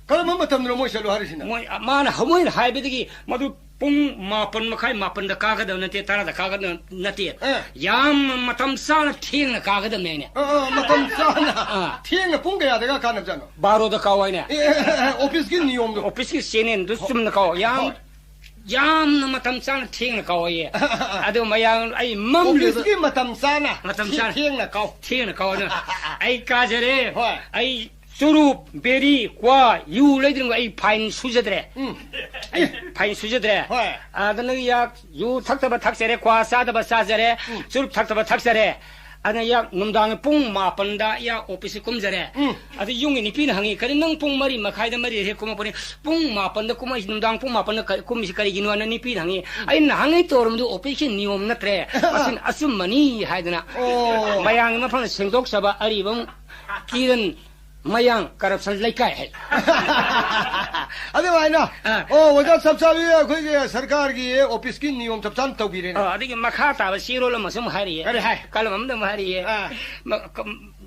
ꯀꯔꯝꯕ ꯃꯇꯝꯗꯅꯣ ꯃꯣꯏ ꯆꯠꯂꯣ ꯍꯥꯏꯔꯤꯁꯤꯅ? ꯃꯣꯏ, ꯃꯥꯅ, ꯃꯣꯏꯅ ꯍꯥꯏꯕꯗꯒꯤ ꯃꯗꯨ ꯄꯨꯡ ꯃꯥꯄꯟ ꯃꯈꯥꯏ, ꯃꯥꯄꯟꯗ ꯀꯥꯒꯗꯕ ꯅꯠꯇꯦ, ꯇꯔꯥꯗ ꯀꯥꯒꯗꯕ ꯅꯠꯇꯦ꯫ ꯑꯥ꯫ ꯌꯥꯝꯅ ꯃꯇꯝ ꯆꯥꯅ ꯊꯦꯡꯅ ꯀꯥꯒꯗꯕꯅꯦ ꯑꯩꯅ꯫ ꯑꯥ, ꯑꯥ, ꯃꯇꯝ ꯆꯥꯅ꯫ ꯑꯥ꯫ ꯊꯦꯡꯅ ꯄꯨꯡ ꯀꯌꯥꯗꯒ ꯀꯥꯅꯕꯖꯥꯠꯅꯣ? ꯕꯥꯔꯣꯗ ꯀꯥꯎ ꯍꯥꯏꯅꯦ꯫ ꯑꯦ, ꯑꯦ, ꯑꯦ, ꯑꯣꯐꯤꯁꯀꯤ ꯅꯤꯌꯣꯝꯗꯣ꯫ ꯑꯣꯐꯤꯁꯀꯤ ꯆꯦꯅꯦꯜꯗꯨ ꯍꯣ-, ꯆꯨꯝꯅ ꯀꯥꯎ꯫ ꯌꯥꯝ, ꯍꯣꯏ꯫ ꯌꯥꯝꯅ ꯃꯇꯝ ꯆꯥꯅ ꯊꯦꯡꯅ ꯀꯥꯎ ꯍꯥꯏꯌꯦ꯫ ꯑꯗꯨ ꯃꯌꯥꯝ ꯑꯩ ꯃꯝꯂꯤꯕ ꯑꯣꯐꯤꯁꯀꯤ ꯃꯇꯝ ꯆꯥꯅ ꯃꯇꯝ ꯊꯦ-, ꯆꯥꯅ꯫ ꯊꯦꯡꯅ ꯀꯥꯎ꯫ ꯊꯦꯡꯅ ꯀꯥꯎ꯫ ꯑꯗꯨꯅ ꯑꯩ ꯀꯥꯖꯔꯦ꯫ ꯍꯣꯏ꯫ ꯑꯩ ꯆꯨꯔꯨꯞ, ꯕꯦꯔꯤ, ꯀ꯭ꯋꯥ, ꯌꯨ ꯂꯩꯗ꯭ꯔꯤꯉꯩ ꯑꯩ ꯐꯥꯏꯟ ꯁꯨꯖꯗ꯭ꯔꯦ꯫ ꯎꯝ꯫ ꯑꯩ ꯐꯥꯏꯟ ꯁꯨꯖꯗ꯭ꯔꯦ꯫ ꯍꯣꯏ꯫ ꯑꯗꯨꯅ ꯌꯥ-, ꯌꯨ ꯊꯛꯇꯕ ꯊꯛꯆꯔꯦ, ꯀ꯭ꯋꯥ ꯆꯥꯗꯕ ꯆꯥꯖꯔꯦ, ꯎꯝ꯫ ꯆꯨꯔꯨꯞ ꯊꯛꯇꯕ ꯊꯛꯆꯔꯦ꯫ ꯑꯗꯨꯅ ꯌꯥ, ꯅꯨꯡꯗꯥꯡ ꯄꯨꯡ ꯃꯥꯄꯟꯗ ꯌꯥ ꯑꯣꯐꯤꯁꯁꯦ ꯀꯨꯝꯖꯔꯦ꯫ ꯎꯝ꯫ ꯑꯗꯨ ꯌꯨꯝꯒꯤ ꯅꯨꯄꯤꯅ ꯍꯪꯉꯤ, "ꯀꯔꯤ ꯅꯪ ꯄꯨꯡ ꯃꯔꯤ ꯃꯈꯥꯏꯗ, ꯃꯔꯤꯗ ꯍꯦꯛ ꯀꯨꯝꯃꯛꯄꯅꯤ, ꯄꯨꯡ ꯃꯥꯄꯟꯗ ꯀꯨꯝꯃꯛꯏꯁꯤ, ꯅꯨꯡꯗꯥꯡ ꯄꯨꯡ ꯃꯥꯄꯟꯗ ꯀ-, ꯀꯨꯝꯃꯤꯁꯤ ꯀꯔꯤꯒꯤꯅꯣ?" ꯍꯥꯏꯅ ꯅꯨꯄꯤꯅ ꯍꯪꯉꯤ꯫ ꯑꯩꯅ ꯍꯪꯉꯤ ꯇꯧꯔꯝꯗꯨ ꯑꯣꯐꯤꯁꯀꯤ ꯅꯤꯌꯣꯝ ꯅꯠꯇ꯭ꯔꯦ, ꯑꯁꯤꯅ ꯑꯆꯨꯝꯕꯅꯤ ꯍꯥꯏꯗꯅ꯫ ꯑꯣ꯫ ꯃꯌꯥꯝꯒꯤ ꯃꯐꯝꯗ ꯁꯦꯡꯗꯣꯛꯆꯕ ꯑꯔꯤꯕꯝ ꯀꯤꯔꯟ ꯃꯌꯥꯡ ꯀꯔꯞꯁꯟ ꯂꯩꯀꯥꯏ ꯍꯥꯏ꯫ ꯑꯗꯨꯃꯥꯏꯅ꯫ ꯑꯥ꯫ ꯑꯣ, ꯑꯣꯖꯥ ꯆꯞ ꯆꯥꯕꯤ ꯑꯩꯈꯣꯏꯒꯤ ꯁꯔꯀꯥꯔꯒꯤ ꯑꯣꯐꯤꯁꯀꯤ ꯅꯤꯌꯣꯝ ꯆꯞ ꯆꯥꯅ ꯇꯧꯕꯤꯔꯦꯅꯦ꯫ ꯑꯥ, ꯑꯗꯒꯤ ꯃꯈꯥ ꯇꯥꯕ ꯆꯦꯔꯣꯜ ꯑꯃꯁꯨ ꯑꯃꯨꯛ ꯍꯥꯏꯔꯤꯌꯦ꯫ ꯀꯔꯤ ꯍꯥꯏ? ꯀꯂꯝ ꯑꯃꯗ ꯑꯃꯨꯛ ꯍꯥꯏꯔꯤꯌꯦ꯫ ꯑꯥ꯫ ꯃ-, ꯀ-,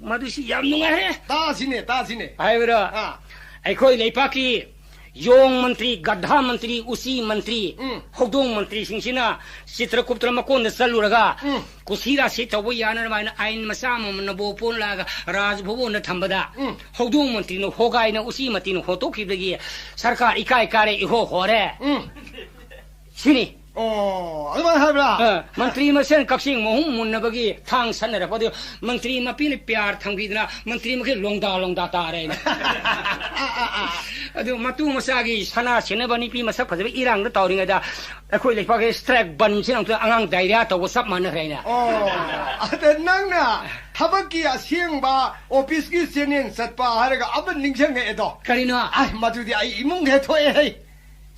ꯃꯗꯨꯁꯤ ꯌꯥꯝ ꯅꯨꯡꯉꯥꯏꯔꯦ꯫ ꯇꯥꯁꯤꯅꯦ, ꯇꯥꯁꯤꯅꯦ꯫ ꯍꯥꯏꯕ꯭ꯔꯣ? ꯑꯥ꯫ ꯑꯩꯈꯣꯏ ꯂꯩꯄꯥꯛꯀꯤ ꯌꯣꯡ ꯃꯟꯇ꯭ꯔꯤ, ꯒꯙꯥ ꯃꯟꯇ꯭ꯔꯤ, ꯎꯆꯤ ꯃꯟꯇ꯭ꯔꯤ, ꯎꯝ꯫ ꯍꯧꯗꯣꯡ ꯃꯟꯇ꯭ꯔꯤꯁꯤꯡꯁꯤꯅ ꯆꯤꯇ꯭ꯔꯒꯨꯞꯇ ꯃꯀꯣꯟꯗ ꯆꯠꯂꯨꯔꯒ, ꯎꯝ꯫ ꯀꯨꯁꯤꯔꯥꯁꯤ ꯇꯧꯕ ꯌꯥꯅꯅꯕ ꯍꯥꯏꯅ ꯑꯥꯏꯟ ꯃꯆꯥ ꯑꯃꯃꯝꯅ ꯕꯣ ꯄꯣꯟꯂꯛꯑꯒ ꯔꯥꯖ ꯚꯕꯟꯗ ꯊꯝꯕꯗ, ꯎꯝ꯫ ꯍꯧꯗꯣꯡ ꯃꯟꯇ꯭ꯔꯤꯅ ꯍꯣꯒꯥꯏꯅ ꯎꯆꯤ ꯃꯟꯇ꯭ꯔꯤꯅ ꯍꯣꯠꯇꯣꯛꯈꯤꯕꯗꯒꯤ ꯁꯔꯀꯥꯔ ꯏꯀꯥꯏ ꯀꯥꯔꯦ, ꯏꯍꯣ ꯍꯣꯔꯦ꯫ ꯎꯝ꯫ ꯁꯤꯅꯤ꯫ ꯑꯣ, ꯑꯗꯨꯃꯥꯏꯅ ꯍꯥꯏꯕ꯭ꯔꯥ? ꯑ, ꯃꯟꯇ꯭ꯔꯤ ꯃꯁꯦꯟ ꯀꯛꯆꯤꯡ ꯃꯍꯨꯝ ꯃꯨꯟꯅꯕꯒꯤ ꯊꯥꯡ ꯁꯟꯅꯔꯛꯄꯗꯨ ꯃꯟꯇ꯭ꯔꯤ ꯃꯄꯤꯅ ꯄꯤꯌꯥꯔ ꯊꯝꯈꯤꯗꯅ ꯃꯟꯇ꯭ꯔꯤ ꯃꯈꯩ ꯂꯣꯡꯗꯥ ꯂꯣꯡꯗꯥ ꯇꯥꯔꯦ꯫ ꯑꯗꯨ ꯃꯇꯨ ꯃꯆꯥꯒꯤ ꯁꯅꯥ ꯁꯤꯟꯅꯕ ꯅꯨꯄꯤ ꯃꯁꯛ ꯐꯖꯕ ꯏꯔꯥꯡꯗ ꯇꯧꯔꯤꯉꯩꯗ ꯑꯩꯈꯣꯏ ꯂꯩꯄꯥꯛꯀꯤ ꯁ꯭ꯇ꯭ꯔꯥꯏꯛ ꯕꯟꯁꯤꯅ ꯑꯃꯨꯛꯇ ꯑꯉꯥꯡ ꯗꯥꯏꯔꯤꯌꯥ ꯇꯧꯕ ꯆꯞ ꯃꯥꯟꯅꯈ꯭ꯔꯦꯅꯦ꯫ ꯑꯣ, ꯑꯗ ꯅꯪꯅ ꯊꯕꯛꯀꯤ ꯑꯁꯦꯡꯕ ꯑꯣꯐꯤꯁꯀꯤ ꯆꯦꯅꯦꯜ ꯆꯠꯄ ꯍꯥꯏꯔꯒ ꯑꯃ ꯅꯤꯡꯁꯤꯡꯉꯛꯑꯦꯗꯣ꯫ ꯀꯔꯤꯅꯣ? ꯑꯁ, ꯃꯗꯨꯗꯤ ꯑꯩ ꯏꯃꯨꯡꯗ ꯍꯦꯛ ꯊꯣꯛꯑꯦ ꯍꯩ꯫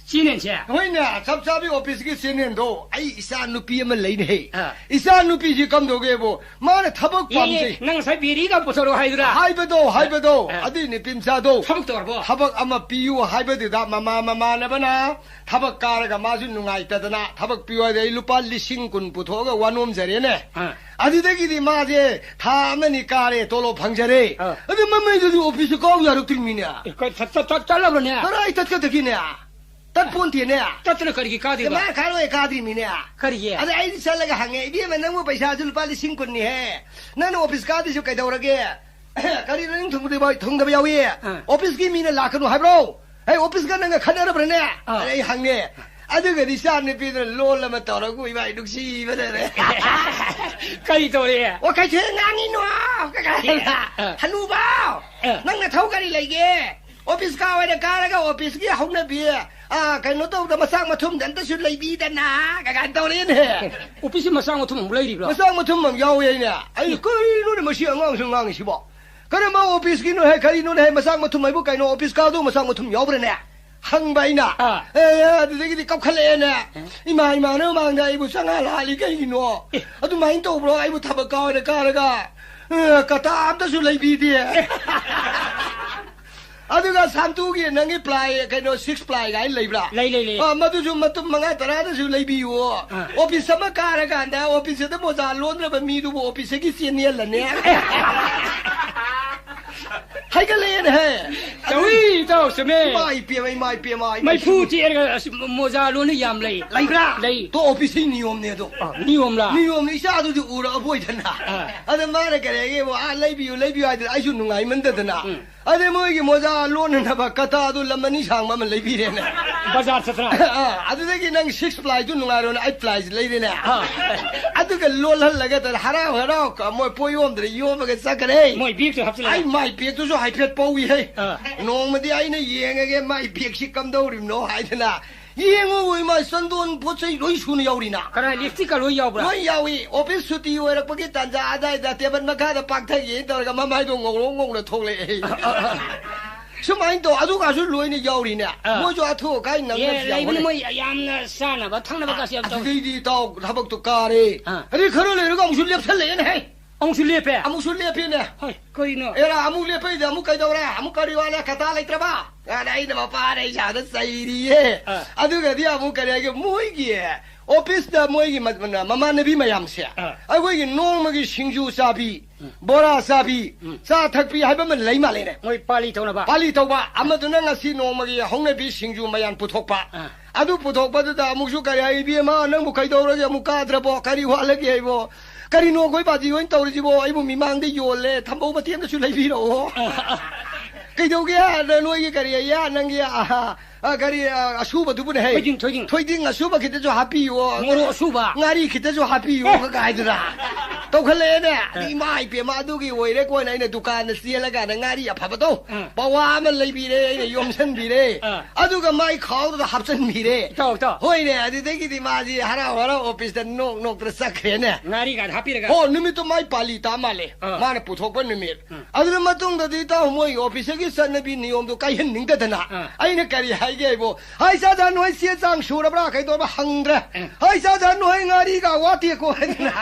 ꯆꯦꯅꯦꯜꯁꯦ? ꯍꯣꯏꯅꯦ, ꯆꯞ ꯆꯥꯕꯤ ꯑꯣꯐꯤꯁꯀꯤ ꯆꯦꯅꯦꯜꯗꯣ ꯑꯩ ꯏꯆꯥ ꯅꯨꯄꯤ ꯑꯃ ꯂꯩꯅꯦ ꯍꯩ꯫ ꯑꯥ꯫ ꯏꯆꯥ ꯅꯨꯄꯤꯁꯤ ꯀꯝꯗꯧꯒꯦꯕꯨ, ꯃꯥꯅ ꯊꯕꯛ ꯌꯦ, ꯌꯦ, ꯄꯥꯝꯖꯩ꯫ ꯅꯪ ꯉꯁꯥꯏ ꯕꯦꯔꯤꯒ ꯄꯨꯊꯣꯔꯛꯑꯣ ꯍꯥꯏꯗꯨꯔꯥ? ꯍꯥꯏꯕꯗꯣ, ꯍꯥꯏꯕꯗꯣ, ꯑꯥ꯫ ꯑꯗꯨꯏ ꯅꯨꯄꯤ ꯃꯆꯥꯗꯣ꯫ ꯊꯕꯛ ꯇꯧꯔꯕꯣ? ꯊꯕꯛ ꯑꯃ ꯄꯤꯌꯨ ꯍꯥꯏꯕꯗꯨꯗ ꯃꯃꯥ ꯃꯃꯥꯟꯅꯕꯅ ꯊꯕꯛ ꯀꯥꯔꯒ ꯃꯥꯁꯨ ꯅꯨꯡꯉꯥꯏꯇꯗꯅ ꯊꯕꯛ ꯄꯤꯌꯨ ꯍꯥꯏꯗꯤ ꯑꯩ ꯂꯨꯄꯥ ꯂꯤꯁꯤꯡ ꯀꯨꯟ ꯄꯨꯊꯣꯛꯑꯒ ꯋꯥꯅꯣꯝꯖꯔꯦꯅꯦ꯫ ꯑꯥ꯫ ꯑꯗꯨꯗꯒꯤꯗꯤ ꯃꯥꯁꯦ ꯊꯥ ꯑꯃꯅꯤ ꯀꯥꯔꯦ, ꯇꯣꯂꯣꯞ ꯐꯪꯖꯔꯦ꯫ ꯑꯥ꯫ ꯑꯗꯨ ꯃꯃꯩꯗꯨꯗꯤ ꯑꯣꯐꯤꯁꯇ ꯀꯥꯎ ꯌꯥꯔꯛꯇ꯭ꯔꯤꯃꯤꯅꯦ꯫ ꯑꯦ, ꯀ-, ꯆꯠ-, ꯆꯠ-, ꯆꯠ-, ꯆꯠꯂꯕ꯭ꯔꯅꯦ? ꯀꯗꯥꯏ ꯆꯠꯀꯗꯒꯤꯅꯦ? ꯇꯠꯄꯣꯟꯇꯦꯅꯦ꯫ ꯇꯠꯇꯅ ꯀꯔꯤꯒꯤ ꯀꯥꯗꯣꯏꯕ? ꯃꯥ ꯀꯥꯔꯣꯏ ꯀꯥꯗ꯭ꯔꯤꯃꯤꯅꯦ꯫ ꯀꯔꯤꯒꯤ? ꯑꯗ ꯑꯩꯗꯤ ꯆꯠꯂꯒ ꯍꯪꯉꯦ, "ꯏꯕꯦꯝꯃ, ꯅꯪꯕꯨ ꯄꯩꯁꯥꯁꯨ ꯂꯨꯄꯥ ꯂꯤꯁꯤꯡ ꯀꯨꯟꯅꯤꯍꯦ꯫ ꯅꯪꯅ ꯑꯣꯐꯤꯁ ꯀꯥꯗ꯭ꯔꯤꯁꯨ ꯀꯩꯗꯧꯔꯒꯦ? ꯀꯔꯤꯅꯣ ꯅꯪ ꯊꯨꯡꯗꯕ, ꯊꯨꯡꯗꯕ ꯌꯥꯎꯏ? ꯑꯥ꯫ ꯑꯣꯐꯤꯁꯀꯤ ꯃꯤꯅ ꯂꯥꯛꯀꯅꯨ ꯍꯥꯏꯕ꯭ꯔꯣ? ꯑꯩ ꯑꯣꯐꯤꯁꯀ ꯅꯪꯒ ꯈꯠꯅꯔꯕ꯭ꯔꯅꯦ?" ꯑꯥ꯫ ꯑꯗ ꯑꯩ ꯍꯪꯉꯦ꯫ ꯑꯗꯨꯒꯗꯤ ꯏꯆꯥ ꯅꯨꯄꯤꯗꯨꯅ ꯂꯣꯜ ꯑꯃ ꯇꯧꯔꯒ ꯏꯕꯥꯏ ꯅꯨꯡꯁꯤꯕꯗꯅꯦ꯫ ꯀꯔꯤ ꯇꯧꯔꯦ? "ꯑꯣ, ꯀꯩꯊꯦꯜ ꯉꯥꯡꯉꯤꯅꯣ?" ꯑꯥ꯫ "ꯍꯅꯨꯕ, ꯑꯥ꯫ ꯅꯪ ꯅꯊꯧ ꯀꯔꯤ ꯂꯩꯒꯦ?" ꯑꯣꯐꯤꯁ ꯀꯥ ꯑꯣꯏꯅ ꯀꯥꯔꯒ ꯑꯣꯐꯤꯁꯀꯤ ꯍꯧꯅꯕꯤ, ꯑꯥ, ꯀꯩꯅꯣ ꯇꯧꯗ, ꯃꯆꯥꯛ ꯃꯊꯨꯝꯗ ꯑꯝꯇꯁꯨ ꯂꯩꯕꯤꯗꯅ ꯀꯥꯏꯅ ꯇꯧꯔꯛꯑꯦꯅꯦ꯫ ꯑꯣꯐꯤꯁꯁꯤ ꯃꯆꯥꯛ ꯃꯊꯨꯝ ꯑꯃꯨꯛ ꯂꯩꯔꯤꯕ꯭ꯔꯣ? ꯃꯆꯥꯛ ꯃꯊꯨꯝ ꯑꯃ ꯌꯥꯎꯋꯦ ꯍꯥꯏꯅꯦ꯫ ꯑꯩ, ꯀꯔꯤꯅꯣꯅꯦ ꯃꯁꯤ ꯑꯉꯥꯡꯁꯨ ꯉꯥꯡꯉꯤꯁꯤꯕꯣ? ꯀꯔꯝꯕ ꯑꯣꯐꯤꯁꯀꯤꯅꯣ ꯍꯦ? ꯀꯔꯤꯅꯣꯅꯦ ꯍꯦ? ꯃꯆꯥꯛ ꯃꯊꯨꯝ ꯍꯥꯏꯕꯨ ꯀꯩꯅꯣ? ꯑꯣꯐꯤꯁ ꯀꯥꯗꯨ ꯃꯆꯥꯛ ꯃꯊꯨꯝ ꯌꯥꯎꯕ꯭ꯔꯅꯦ? ꯍꯪꯕ ꯑꯩꯅ꯫ ꯑꯥ꯫ ꯑꯦ, ꯑꯗꯨꯗꯒꯤꯗꯤ ꯀꯞꯈꯠꯂꯛꯑꯦꯅꯦ꯫ ꯑꯦ꯫ ꯏꯃꯥ, ꯏꯃꯥꯅ ꯃꯃꯥꯡꯗ ꯑꯩꯕꯨ ꯆꯪꯉꯥ ꯂꯥꯛꯍꯜꯂꯤ ꯀꯩꯒꯤꯅꯣ? ꯑꯦ꯫ ꯑꯗꯨꯃꯥꯏꯅ ꯇꯧꯕ꯭ꯔꯣ? ꯑꯩꯕꯨ ꯊꯕꯛ ꯀꯥ ꯑꯣꯏꯅ ꯀꯥꯔꯒ, ꯑ, ꯀꯇꯥ ꯑꯝꯇꯁꯨ ꯂꯩꯕꯤꯗꯦ꯫ ꯑꯗꯨꯒ ꯁꯥꯝꯇꯨꯒꯤ ꯅꯪꯒꯤ ꯄ꯭ꯂꯥꯏ, ꯀꯩꯅꯣ, ꯁꯤꯛꯁ ꯄ꯭ꯂꯥꯏ ꯀꯥꯏꯅ ꯂꯩꯕ꯭ꯔꯥ? ꯂꯩ, ꯂꯩ, ꯂꯩ꯫ ꯑ, ꯃꯗꯨꯁꯨ ꯃꯇꯨꯝ ꯃꯉꯥ ꯇꯔꯥꯗꯁꯨ ꯂꯩꯕꯤꯌꯨ꯫ ꯑꯥ꯫ ꯑꯣꯐꯤꯁ ꯑꯃ ꯀꯥꯔꯀꯥꯟꯗ ꯑꯣꯐꯤꯁ ꯑꯗꯨ ꯃꯣꯖꯥ ꯂꯣꯟꯗ꯭ꯔꯕ ꯃꯤꯗꯨꯕꯨ ꯑꯣꯐꯤꯁꯇꯒꯤ ꯆꯦꯟꯅꯦꯜꯂꯅꯦ꯫ ꯍꯥꯏꯒꯠꯂꯛꯑꯦꯅꯦꯍꯦ꯫ ꯇꯧꯏ, ꯏꯇꯥꯎ, ꯆꯨꯝꯃꯦ꯫ ꯏꯃꯥ ꯏꯄꯦꯝꯃ, ꯏꯃꯥ ꯏꯄꯦꯝꯃ, ꯏꯃꯥ ꯃꯩꯐꯨ ꯏꯄꯦꯝꯃ꯫ ꯆꯦꯔꯒ ꯑꯁ, ꯃꯣꯖꯥ ꯂꯣꯟꯅ ꯌꯥꯝ ꯂꯩ꯫ ꯂꯩꯕ꯭ꯔꯥ? ꯂꯩ꯫ ꯇꯣ, ꯑꯣꯐꯤꯁꯀꯤ ꯅꯤꯌꯣꯝꯅꯦ ꯑꯗꯣ꯫ ꯑ, ꯅꯤꯌꯣꯝꯂꯥ? ꯅꯤꯌꯣꯝꯅꯦ, ꯏꯆꯥꯗꯨꯗꯤ ꯎꯔꯛꯑꯕꯣꯏꯗꯅ꯫ ꯑ꯫ ꯑꯗ ꯃꯥꯅ ꯀꯔꯤ ꯍꯥꯏꯒꯦꯕꯨ, "ꯑꯥ, ꯂꯩꯕꯤꯌꯨ, ꯂꯩꯕꯤꯌꯨ" ꯍꯥꯏꯗꯅ ꯑꯩꯁꯨ ꯅꯨꯡꯉꯥꯏꯃꯟꯗꯗꯅ꯫ ꯎꯝ꯫ ꯑꯗꯩ ꯃꯣꯏꯒꯤ ꯃꯣꯖꯥ ꯂꯣꯟꯅꯅꯕ ꯀꯇꯥꯗꯨ ꯂꯝ ꯑꯅꯤ ꯁꯥꯡꯕ ꯑꯃ ꯂꯩꯕꯤꯔꯦꯅꯦ꯫ ꯕꯖꯥꯔ ꯆꯠꯇꯅ꯫ ꯑ, ꯑꯗꯨꯗꯒꯤ ꯅꯪ ꯁꯤꯛꯁ ꯄ꯭ꯂꯥꯏꯗꯨ ꯅꯨꯡꯉꯥꯏꯔꯣꯅ ꯑꯩꯠ ꯄ꯭ꯂꯥꯏꯁꯤ ꯂꯩꯔꯦꯅꯦ꯫ ꯑ꯫ ꯑꯗꯨꯒ ꯂꯣꯜꯍꯜꯂꯒ ꯇꯧꯔꯦ, ꯍꯔꯥꯎ ꯍꯔꯥꯎ ꯃꯣꯏ ꯄꯣꯠ ꯌꯣꯝꯗ꯭ꯔꯦ, ꯌꯣꯝꯃꯒ ꯆꯠꯈ꯭ꯔꯦ꯫ ꯃꯣꯏ ꯕꯦꯒꯁꯨ ꯍꯥꯞꯆꯤꯜꯂꯒ꯫ ꯑꯩ ꯃꯥꯏ ꯕꯦꯒꯇꯨꯁꯨ ꯍꯥꯏꯐꯦꯠ ꯄꯧꯏꯍꯦ꯫ ꯑ꯫ ꯅꯣꯡꯃꯗꯤ ꯑꯩꯅ ꯌꯦꯡꯉꯒꯦ ꯃꯥꯏ ꯕꯦꯒꯁꯤ ꯀꯝꯗꯧꯔꯤꯕꯅꯣ ꯍꯥꯏꯗꯅ꯫ ꯌꯦꯡꯉꯨ ꯏꯃꯥ, ꯆꯟꯗꯣꯟ ꯄꯣꯠ ꯆꯩ ꯂꯣꯏ ꯁꯨꯅ ꯌꯥꯎꯔꯤꯅ꯫ ꯀꯔꯥꯏ, ꯂꯤꯞꯁꯇꯤꯛꯀ ꯂꯣꯏ ꯌꯥꯎꯕ꯭ꯔꯥ? ꯂꯣꯏ ꯌꯥꯎꯏ꯫ ꯑꯣꯐꯤꯁ ꯁꯨꯇꯤ ꯑꯣꯏꯔꯛꯄꯒꯤ ꯇꯥꯟꯖꯥ ꯑꯗꯥꯏꯗ ꯇꯦꯕꯜ ꯃꯈꯥꯗ ꯄꯥꯛꯊꯒꯦꯅ ꯇꯧꯔꯒ ꯃꯃꯥꯏꯗꯣ ꯉꯧꯔꯣꯛ ꯉꯧꯅ ꯊꯣꯛꯂꯛꯑꯦ꯫ ꯑ, ꯑ, ꯑ꯫ ꯁꯨꯃꯥꯏꯅ ꯇꯧ, ꯑꯗꯨꯒꯁꯨ ꯂꯣꯏꯅ ꯌꯥꯎꯔꯤꯅꯦ꯫ ꯑ꯫ ꯃꯣꯏꯁꯨ ꯑꯊꯨ ꯑꯀꯥꯏ ꯑꯦ, ꯅꯪꯅꯕꯁꯨ ꯌꯥꯝ ꯂꯩꯕꯅꯤ ꯍꯣꯠꯅꯩ꯫ ꯃꯣꯏ ꯌꯥꯝꯅ ꯆꯥꯅꯕ ꯊꯛꯅꯕꯒꯁꯨ ꯌꯥꯝ ꯇꯧꯏ꯫ ꯑꯗꯨꯗꯩꯗꯤ ꯏꯇꯥꯎ ꯊꯕꯛꯇꯣ ꯀꯥꯔꯦ꯫ ꯑ꯫ ꯑꯗꯩ ꯈꯔ ꯂꯩꯔꯒ ꯑꯃꯨꯛꯁꯨ ꯂꯦꯞꯁꯜꯂꯛꯑꯦꯅꯦ ꯍꯦ꯫ ꯑꯃꯨꯛꯁꯨ ꯂꯦꯞꯄꯦ? ꯑꯃꯨꯛꯁꯨ ꯂꯦꯞꯄꯦꯅꯦ꯫ ꯍꯣꯏ, ꯀꯩꯅꯣ? ꯑꯦꯔꯥ, ꯑꯃꯨꯛ ꯂꯦꯞꯄꯩꯗ ꯑꯃꯨꯛ ꯀꯩꯗꯧꯔꯦ? ꯑꯃꯨꯛ ꯀꯔꯤ ꯋꯥꯠꯂꯦ? ꯀꯇꯥ ꯂꯩꯇ꯭ꯔꯕ? ꯑꯗ ꯑꯩꯅ ꯃꯄꯥꯅ ꯏꯁꯥꯗ ꯆꯩꯔꯤꯌꯦ꯫ ꯑ꯫ ꯑꯗꯨꯒꯗꯤ ꯑꯃꯨꯛ ꯀꯔꯤ ꯍꯥꯏꯒꯦ, ꯃꯣꯏꯒꯤ ꯑꯣꯐꯤꯁꯇ ꯃꯣꯏꯒꯤ ꯃ-, ꯃ-, ꯃꯃꯥꯟꯅꯕꯤ ꯃꯌꯥꯝꯁꯦ, ꯑ꯫ ꯑꯩꯈꯣꯏꯒꯤ ꯅꯣꯡꯃꯒꯤ ꯁꯤꯡꯖꯨ ꯆꯥꯕꯤ, ꯎꯝ꯫ ꯕꯣꯔꯥ ꯆꯥꯕꯤ, ꯎꯝ꯫ ꯆꯥ ꯊꯛꯄꯤ ꯍꯥꯏꯕ ꯑꯃ ꯂꯩ ꯃꯥꯜꯂꯦꯅꯦ꯫ ꯃꯣꯏ ꯄꯥꯂꯤ ꯇꯧꯅꯕ? ꯄꯥꯂꯤ ꯇꯧꯕ꯫ ꯑꯃꯗꯨꯅ ꯉꯁꯤ ꯅꯣꯡꯃꯒꯤ ꯍꯧꯅꯕꯤ ꯁꯤꯡꯖꯨ ꯃꯌꯥꯟ ꯄꯨꯊꯣꯛꯄ꯫ ꯑ꯫ ꯑꯗꯨ ꯄꯨꯊꯣꯛꯄꯗꯨꯗ ꯑꯃꯨꯛꯁꯨ ꯀꯔꯤ ꯍꯥꯏ, "ꯏꯕꯦꯝꯃ, ꯅꯪꯕꯨ ꯀꯩꯗꯧꯔꯒꯦ? ꯑꯃꯨꯛ ꯀꯥꯗ꯭ꯔꯕꯣ? ꯀꯔꯤ ꯋꯥꯠꯂꯒꯦ ꯍꯥꯏꯕꯣ? ꯀꯔꯤꯅꯣ ꯑꯩꯈꯣꯏ ꯄꯥꯔꯇꯤ ꯑꯣꯏꯅ ꯇꯧꯔꯤꯁꯤꯕꯣ? ꯑꯩꯕꯨ ꯃꯤꯃꯥꯡꯗ ꯌꯣꯜꯂꯦ, ꯊꯝꯕꯧ ꯃꯇꯦꯛ ꯑꯃꯁꯨ ꯂꯩꯕꯤꯔꯛꯑꯣ꯫ ꯀꯩꯗꯧꯒꯦ? ꯅ-, ꯅꯣꯏꯒꯤ ꯀꯔꯤ ꯍꯥꯏꯌꯦ? ꯅꯪꯒꯤ, ꯑꯍꯥ, ꯑ, ꯀꯔꯤ, ꯑ, ꯑꯁꯨꯕꯗꯨꯕꯨꯅꯦ, ꯍꯦ꯫ ꯊꯣꯏꯗꯤꯡ, ꯊꯣꯏꯗꯤꯡ꯫ ꯊꯣꯏꯗꯤꯡ ꯑꯁꯨꯕ ꯈꯤꯇꯁꯨ ꯍꯥꯞꯄꯤꯌꯣ꯫ ꯃꯣꯔꯣꯛ ꯑꯁꯨꯕ꯫ ꯉꯥꯔꯤ ꯈꯤꯇꯁꯨ ꯍꯥꯞꯄꯤꯌꯣ, ꯑꯦ꯫ ꯀꯥꯏꯗꯨꯅ꯫ ꯇꯧꯈꯠꯂꯛꯑꯦꯅꯦ꯫ ꯑꯗꯩ, "ꯏꯃꯥ, ꯏꯄꯦꯝꯃ, ꯑꯗꯨꯒꯤ ꯑꯣꯏꯔꯦ ꯀꯣꯟꯅ ꯑꯩꯅ ꯗꯨꯀꯥꯟꯗ ꯆꯦꯜꯂꯀꯥꯟꯗ ꯉꯥꯔꯤ ꯑꯐꯕꯗꯣ ꯑꯥ꯫ ꯄꯋꯥ ꯑꯃ ꯂꯩꯕꯤꯔꯦ, ꯑꯩꯅ ꯌꯣꯝꯁꯟꯕꯤꯔꯦ꯫ ꯑꯥ꯫ ꯑꯗꯨꯒ ꯃꯥꯏ ꯈꯥꯎꯗꯨꯗ ꯍꯥꯞꯆꯟꯕꯤꯔꯦ"꯫ ꯏꯇꯥꯎ, ꯏꯇꯥꯎ꯫ ꯍꯣꯏꯅꯦ, ꯑꯗꯨꯗꯒꯤꯗꯤ ꯃꯥꯁꯤ ꯍꯔꯥꯎ ꯍꯔꯥꯎ ꯑꯣꯐꯤꯁꯇ ꯅꯣꯛ ꯅꯣꯛꯇꯅ ꯆꯠꯈ꯭ꯔꯦꯅꯦ꯫ ꯉꯥꯔꯤꯒ ꯍꯥꯞꯄꯤꯔꯒ꯫ ꯑꯣ, ꯅꯨꯃꯤꯠꯇꯣ ꯃꯥꯏ ꯄꯥꯂꯤ ꯇꯥ ꯃꯥꯜꯂꯦ꯫ ꯑꯥ꯫ ꯃꯥꯅ ꯄꯨꯊꯣꯛꯄ ꯅꯨꯃꯤꯠ꯫ ꯎꯝ꯫ ꯑꯗꯨꯅ ꯃꯇꯨꯡꯗꯗꯤ ꯏꯇꯥꯎ ꯃꯣꯏꯒꯤ ꯑꯣꯐꯤꯁꯇꯒꯤ ꯆꯠꯅꯕꯤ ꯅꯤꯌꯣꯝꯗꯣ ꯀꯥꯏꯍꯟꯅꯤꯡꯗꯗꯅ ꯑꯥ꯫ ꯑꯩꯅ ꯀꯔꯤ ꯍꯥꯏꯒꯦ ꯍꯥꯏꯕꯨ, "ꯍꯥꯏ ꯆꯥꯖꯥ, ꯅꯣꯏ ꯆꯦ ꯆꯥꯡ ꯁꯨꯔꯕ꯭ꯔꯥ, ꯀꯩꯗꯧꯕ?" ꯍꯪꯗ꯭ꯔꯦ꯫ ꯎꯝ꯫ "ꯍꯥꯏ ꯆꯥꯖꯥ, ꯅꯣꯏ ꯉꯥꯔꯤꯒ ꯋꯥꯠꯇꯦꯀꯣ?" ꯍꯥꯏꯗꯅ,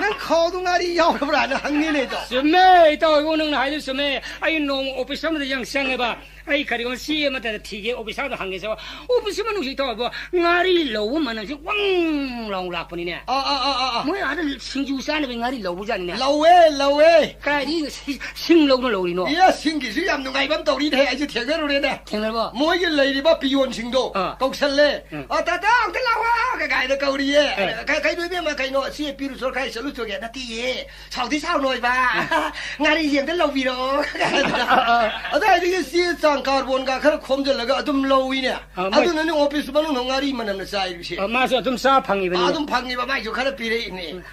"ꯅꯪ ꯈꯥꯎꯗꯨ ꯉꯥꯔꯤ ꯌꯥꯎꯔꯕ꯭ꯔꯥꯅ?" ꯍꯪꯉꯤꯅꯦ ꯏꯇꯥꯎ꯫ ꯆꯨꯝꯃꯦ, ꯏꯇꯥꯎ ꯏꯕꯨꯡ, ꯅꯪꯅ ꯍꯥꯏꯗꯨ ꯆꯨꯝꯃꯦ꯫ ꯑꯩ ꯅꯣꯡꯃ ꯑꯣꯐꯤꯁ ꯑꯃꯗ ꯌꯥꯝ ꯆꯪꯉꯦꯕ꯫ ꯑꯩ ꯀꯔꯤꯒꯨꯝꯕ ꯆꯦ ꯑꯃꯠꯇ ꯊꯤꯒꯦ, ꯑꯣꯐꯤꯁ ꯑꯃꯗ ꯍꯪꯒꯦ ꯆꯪꯕ꯫ ꯑꯣꯐꯤꯁ ꯃꯅꯨꯡꯁꯤ ꯏꯇꯥꯎ ꯏꯕꯨꯡ, ꯉꯥꯔꯤ ꯂꯧꯕ ꯃꯅꯝꯁꯤ ꯋꯪ ꯂꯥꯎ ꯂꯥꯛꯄꯅꯤꯅꯦ꯫ ꯑꯥ, ꯑꯥ, ꯑꯥ, ꯑꯥ, ꯑꯥ꯫ ꯃꯣꯏ ꯑꯥꯗ ꯁꯤꯡꯖꯨ ꯆꯥꯅꯕꯒꯤ ꯉꯥꯔꯤ ꯂꯧꯕꯖꯥꯠꯅꯤꯅꯦ꯫ ꯂꯧꯋꯦ, ꯂꯧꯋꯦ꯫ ꯀꯥꯏꯗꯒꯤ ꯁꯤ-, ꯁꯤꯡ ꯂꯧꯅ ꯂꯧꯔꯤꯅꯣ? ꯑꯦ, ꯁꯤꯡꯒꯤꯁꯨ ꯌꯥꯝ ꯅꯨꯡꯉꯥꯏꯕ ꯑꯃ ꯇꯧꯔꯤꯅꯦ, ꯑꯩꯁꯨ ꯊꯦꯡꯅꯔꯨꯔꯦꯅꯦ꯫ ꯊꯦꯡꯅꯔꯕꯣ? ꯃꯣꯏꯒꯤ ꯂꯩꯔꯤꯕ ꯄꯤꯌꯣꯟꯁꯤꯡꯗꯣ ꯑꯥ꯫ ꯀꯧꯁꯜꯂꯦ꯫ ꯎꯝ꯫ "ꯑ, ꯇꯥꯇꯥ, ꯑꯝꯇ ꯂꯥꯛꯑꯣ" ꯀꯥꯏꯅ ꯀꯧꯔꯤꯌꯦ꯫ ꯑꯦ꯫ "ꯀ-, ꯀꯩꯅꯣ ꯏꯕꯦꯝꯃ, ꯀꯩꯅꯣ, ꯁꯤ ꯄꯤꯔꯨꯆꯣ, ꯀꯥꯏ ꯆꯠꯂꯨꯆꯣꯒꯦ?" "ꯅꯠꯇꯤꯌꯦ, ꯁꯥꯎꯗꯤ ꯁꯥꯎꯅꯣꯏꯕ꯫ ꯎꯝ꯫ ꯉꯥꯔꯤꯁꯦ ꯑꯝꯇ ꯂꯧꯕꯤꯔꯛꯑꯣ" ꯀꯥꯏꯅ꯫ ꯑꯗꯨꯋꯥꯏꯗꯒꯤ ꯆꯦ ꯆꯥꯡ ꯀꯥꯔꯕꯣꯟꯒ ꯈꯔ ꯈꯣꯝꯖꯤꯜꯂꯒ ꯑꯗꯨꯝ ꯂꯧꯏꯅꯦ꯫ ꯑ, ꯃꯣꯏ ꯑꯗꯨꯅꯅꯦ ꯑꯣꯐꯤꯁ ꯃꯅꯨꯡꯗ ꯉꯥꯔꯤ ꯃꯅꯝꯅ ꯆꯥꯏꯔꯤꯁꯦ꯫ ꯑ, ꯃꯥꯁꯨ ꯑꯗꯨꯝ ꯆꯥ ꯐꯪꯉꯤꯕꯅꯤꯅꯦ꯫ ꯑꯗꯨꯝ ꯐꯪꯉꯤꯕ, ꯃꯥꯏꯁꯨ ꯈꯔ ꯄꯤꯔꯛꯏꯅꯦ꯫ ꯎꯝ꯫